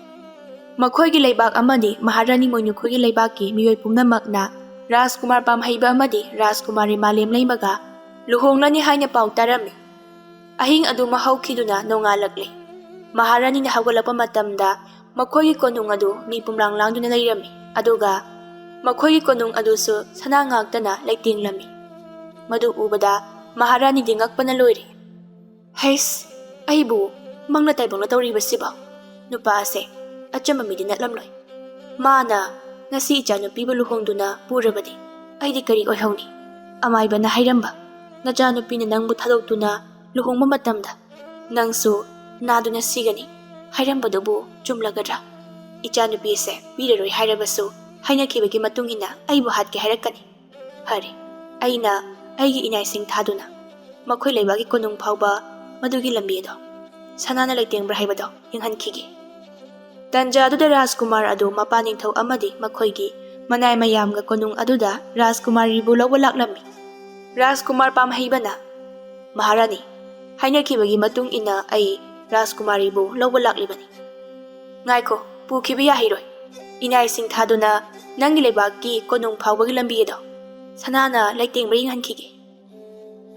ꯃꯈꯣꯏꯒꯤ ꯂꯩꯕꯥꯛ ꯑꯃꯗꯤ ꯃꯍꯥꯔꯥꯅꯤ ꯃꯣꯏꯅꯨ ꯈꯣꯏꯒꯤ ꯂꯩꯕꯥꯛꯀꯤ ꯃꯤꯑꯣꯏ ꯄꯨꯝꯅꯃꯛꯅ ꯔꯥꯖꯀꯨꯃꯥꯔ ꯄꯥꯝꯍꯩꯕ ꯑꯃꯗꯤ ꯔꯥꯖꯀꯨꯃꯥꯔꯤ ꯃꯥꯂꯦꯝ ꯂꯩꯃꯒ ꯂꯨꯍꯣꯡꯂꯅꯤ ꯍꯥꯏꯅ ꯄꯥꯎ ꯇꯥꯔꯝꯃꯤ꯫ ꯑꯍꯤꯡ ꯑꯗꯨꯃꯛ ꯍꯧꯈꯤꯗꯨꯅ ꯅꯣꯡꯉꯥꯜꯂꯛꯂꯦ꯫ ꯃꯍꯥꯔꯥꯅꯤꯅ ꯍꯧꯒꯠꯂꯛꯄ ꯃꯇꯝꯗ ꯃꯈꯣꯏꯒꯤ ꯀꯣꯅꯨꯡ ꯑꯗꯨ ꯃꯤ ꯄꯨꯝꯂꯥꯡ ꯂꯥꯡꯗꯨꯅ ꯂꯩꯔꯝꯃꯤ, ꯑꯗꯨꯒ ꯃꯈꯣꯏꯒꯤ ꯀꯣꯅꯨꯡ ꯑꯗꯨꯁꯨ ꯁꯅꯥ ꯉꯥꯛꯇꯅ ꯂꯩꯇꯦꯡꯂꯝꯃꯤ꯫ ꯃꯗꯨ ꯎꯕꯗ ꯃꯍꯥꯔꯥꯅꯤꯗꯤ ꯉꯛꯄꯅ ꯂꯣꯏꯔꯦ꯫ "ꯍꯩꯁ, ꯑꯩꯕꯨ ꯃꯪꯂ ꯇꯥꯏꯕꯪꯂ ꯇꯧꯔꯤꯕꯁꯤꯕꯣ? ꯅꯨꯄꯥ ꯑꯁꯦ ꯑꯆꯝꯕ ꯃꯤꯗꯤ ꯅꯠꯂꯝꯂꯣꯏ꯫ ꯃꯥꯅ ꯉꯁꯤ ꯏꯆꯥꯅꯨꯄꯤꯕꯨ ꯂꯨꯍꯣꯡꯗꯨꯅ ꯄꯨꯔꯕꯗꯤ ꯑꯩꯗꯤ ꯀꯔꯤ ꯑꯣꯏꯍꯧꯅꯤ? ꯑꯃꯥꯏꯕꯅ ꯍꯥꯏꯔꯝꯕ, ꯅꯆꯥꯅꯨꯄꯤꯅ ꯅꯪꯕꯨ ꯊꯥꯗꯣꯛꯇꯨꯅ ꯂꯨꯍꯣꯡꯕ ꯃꯇꯝꯗ ꯅꯪꯁꯨ ꯅꯥꯗꯨꯅ ꯁꯤꯒꯅꯤ ꯍꯥꯏꯔꯝꯕꯗꯨꯕꯨ ꯆꯨꯝꯂꯒꯗ꯭ꯔꯥ? ꯏꯆꯥꯅꯨꯄꯤꯁꯦ ꯄꯤꯔꯔꯣꯏ ꯍꯥꯏꯔꯕꯁꯨ ꯍꯥꯏꯅꯈꯤꯕꯒꯤ ꯃꯇꯨꯡ ꯏꯟꯅ ꯑꯩꯕꯨ ꯍꯥꯠꯀꯦ ꯍꯥꯏꯔꯛꯀꯅꯤ꯫ ꯐꯔꯦ, ꯑꯩꯅ ꯑꯩꯒꯤ ꯏꯅꯥꯏꯁꯤꯡ ꯊꯥꯗꯨꯅ ꯃꯈꯣꯏ ꯂꯩꯕꯥꯛꯀꯤ ꯀꯣꯅꯨꯡ ꯐꯥꯎꯕ ꯃꯗꯨꯒꯤ ꯂꯝꯕꯤ ꯑꯗꯣ ꯁꯅꯥꯅ ꯂꯩꯇꯦꯡꯕ꯭ꯔꯥ ꯍꯥꯏꯕꯗꯣ ꯌꯦꯡꯍꯟꯈꯤꯒꯦ꯫" ꯇꯟꯖꯥ ꯑꯗꯨꯗ ꯔꯥꯖꯀꯨꯃꯥꯔ ꯑꯗꯨ ꯃꯄꯥꯟ ꯅꯤꯡꯊꯧ ꯑꯃꯗꯤ ꯃꯈꯣꯏꯒꯤ ꯃꯅꯥꯏ ꯃꯌꯥꯝꯒ ꯀꯣꯅꯨꯡ ꯑꯗꯨꯗ ꯔꯥꯖꯀꯨꯃꯥꯔꯤꯕꯨ ꯂꯧꯕ ꯂꯥꯛꯂꯝꯃꯤ꯫ ꯔꯥꯖꯀꯨꯃꯥꯔ ꯄꯥꯝꯍꯩꯕꯅ, "ꯃꯍꯥꯔꯥꯅꯤ, ꯍꯥꯏꯅꯈꯤꯕꯒꯤ ꯃꯇꯨꯡ ꯏꯟꯅ ꯑꯩ ꯔꯥꯖꯀꯨꯃꯥꯔꯤꯕꯨ ꯂꯧꯕ ꯂꯥꯛꯂꯤꯕꯅꯤ꯫" "ꯉꯥꯏꯈꯣ, ꯄꯨꯈꯤꯕ ꯌꯥꯍꯩꯔꯣꯏ꯫ ꯏꯅꯥꯏꯁꯤꯡ ꯊꯥꯗꯨꯅ ꯅꯪꯒꯤ ꯂꯩꯕꯥꯛꯀꯤ ꯀꯣꯅꯨꯡ ꯐꯥꯎꯕꯒꯤ ꯂꯝꯕꯤ ꯑꯗꯣ ꯁꯅꯥꯅ ꯂꯩꯇꯦꯡꯕ꯭ꯔꯥ ꯌꯦꯡꯍꯟꯈꯤꯒꯦ꯫"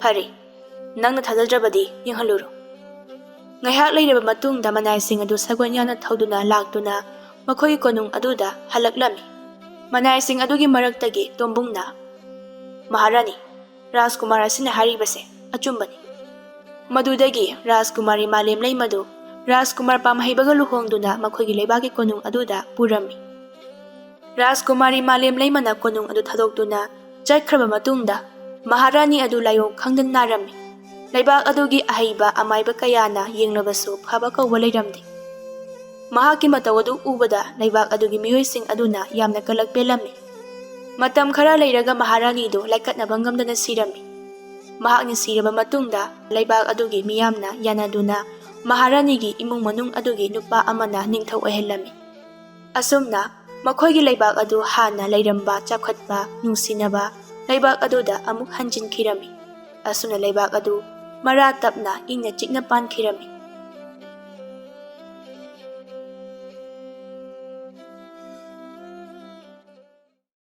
"ꯐꯔꯦ, ꯅꯪꯅ ꯊꯥꯖꯗ꯭ꯔꯕꯗꯤ ꯌꯦꯡꯍꯜꯂꯨꯔꯣ꯫" ꯉꯥꯏꯍꯥꯛ ꯂꯩꯔꯕ ꯃꯇꯨꯡꯗ ꯃꯅꯥꯏꯁꯤꯡ ꯑꯗꯨ ꯁꯒꯣꯜ ꯌꯥꯅ ꯊꯧꯗꯨꯅ ꯂꯥꯛꯇꯨꯅ ꯃꯈꯣꯏꯒꯤ ꯀꯣꯅꯨꯡ ꯑꯗꯨꯗ ꯍꯜꯂꯛꯂꯝꯃꯤ꯫ ꯃꯅꯥꯏꯁꯤꯡ ꯑꯗꯨꯒꯤ ꯃꯔꯛꯇꯒꯤ ꯇꯣꯝꯕꯨꯡꯅ, "ꯃꯍꯥꯔꯥꯅꯤ, ꯔꯥꯖꯀꯨꯃꯥꯔ ꯑꯁꯤꯅ ꯍꯥꯏꯔꯤꯕꯁꯦ ꯑꯆꯨꯝꯕꯅꯤ꯫" ꯃꯗꯨꯗꯒꯤ ꯔꯥꯖꯀꯨꯃꯥꯔꯤ ꯃꯥꯂꯦꯝꯂꯩꯃꯗꯨ ꯔꯥꯖꯀꯨꯃꯥꯔ ꯄꯥꯝꯍꯩꯕꯒ ꯂꯨꯍꯣꯡꯗꯨꯅ ꯃꯈꯣꯏꯒꯤ ꯂꯩꯕꯥꯛꯀꯤ ꯀꯣꯅꯨꯡ ꯑꯗꯨꯗ ꯄꯨꯔꯝꯃꯤ꯫ ꯔꯥꯖꯀꯨꯃꯥꯔꯤ ꯃꯥꯂꯦꯝꯂꯩꯃꯅ ꯀꯣꯅꯨꯡ ꯑꯗꯨ ꯊꯥꯗꯣꯛꯇꯨꯅ ꯆꯠꯈ꯭ꯔꯕ ꯃꯇꯨꯡꯗ ꯃꯍꯥꯔꯥꯅꯤ ꯑꯗꯨ ꯂꯥꯏꯑꯣꯡ ꯈꯪꯗꯅ ꯅꯥꯔꯝꯃꯤ꯫ ꯂꯩꯕꯥꯛ ꯑꯗꯨꯒꯤ ꯑꯍꯩꯕ ꯑꯃꯥꯏꯕ ꯀꯌꯥꯅ ꯌꯦꯡꯂꯕꯁꯨ ꯐꯕ ꯀꯧꯕ ꯂꯩꯔꯝꯗꯦ꯫ ꯃꯍꯥꯛꯀꯤ ꯃꯇꯧ ꯑꯗꯨ ꯎꯕꯗ ꯂꯩꯕꯥꯛ ꯑꯗꯨꯒꯤ ꯃꯤꯑꯣꯏꯁꯤꯡ ꯑꯗꯨꯅ ꯌꯥꯝꯅ ꯀꯂꯛ ꯄꯦꯜꯂꯝꯃꯤ꯫ ꯃꯇꯝ ꯈꯔ ꯂꯩꯔꯒ ꯃꯍꯥꯔꯥꯅꯤꯗꯨ ꯂꯥꯏꯀꯠꯅꯕ ꯉꯝꯗꯅ ꯁꯤꯔꯝꯃꯤ꯫ ꯃꯍꯥꯛꯅ ꯁꯤꯔꯕ ꯃꯇꯨꯡꯗ ꯂꯩꯕꯥꯛ ꯑꯗꯨꯒꯤ ꯃꯤꯌꯥꯝꯅ ꯌꯥꯅꯗꯨꯅ ꯃꯍꯥꯔꯥꯅꯤꯒꯤ ꯏꯃꯨꯡ ꯃꯅꯨꯡ ꯑꯗꯨꯒꯤ ꯅꯨꯄꯥ ꯑꯃꯅ ꯅꯤꯡꯊꯧ ꯑꯣꯏꯍꯜꯂꯝꯃꯤ꯫ ꯑꯁꯨꯝꯅ ꯃꯈꯣꯏꯒꯤ ꯂꯩꯕꯥꯛ ꯑꯗꯨ ꯍꯥꯟꯅ ꯂꯩꯔꯝꯕ ꯆꯥꯎꯈꯠꯄ, ꯅꯨꯡꯁꯤꯅꯕ ꯂꯩꯕꯥꯛ ꯑꯗꯨꯗ ꯑꯃꯨꯛ ꯍꯟꯖꯤꯟꯈꯤꯔꯝꯃꯤ꯫ ꯑꯁꯨꯝꯅ ꯂꯩꯕꯥꯛ ꯑꯗꯨ ꯃꯔꯥ ꯇꯞꯅ ꯏꯪꯅ ꯆꯤꯛꯅ ꯄꯥꯟꯈꯤꯔꯝꯃꯤ꯫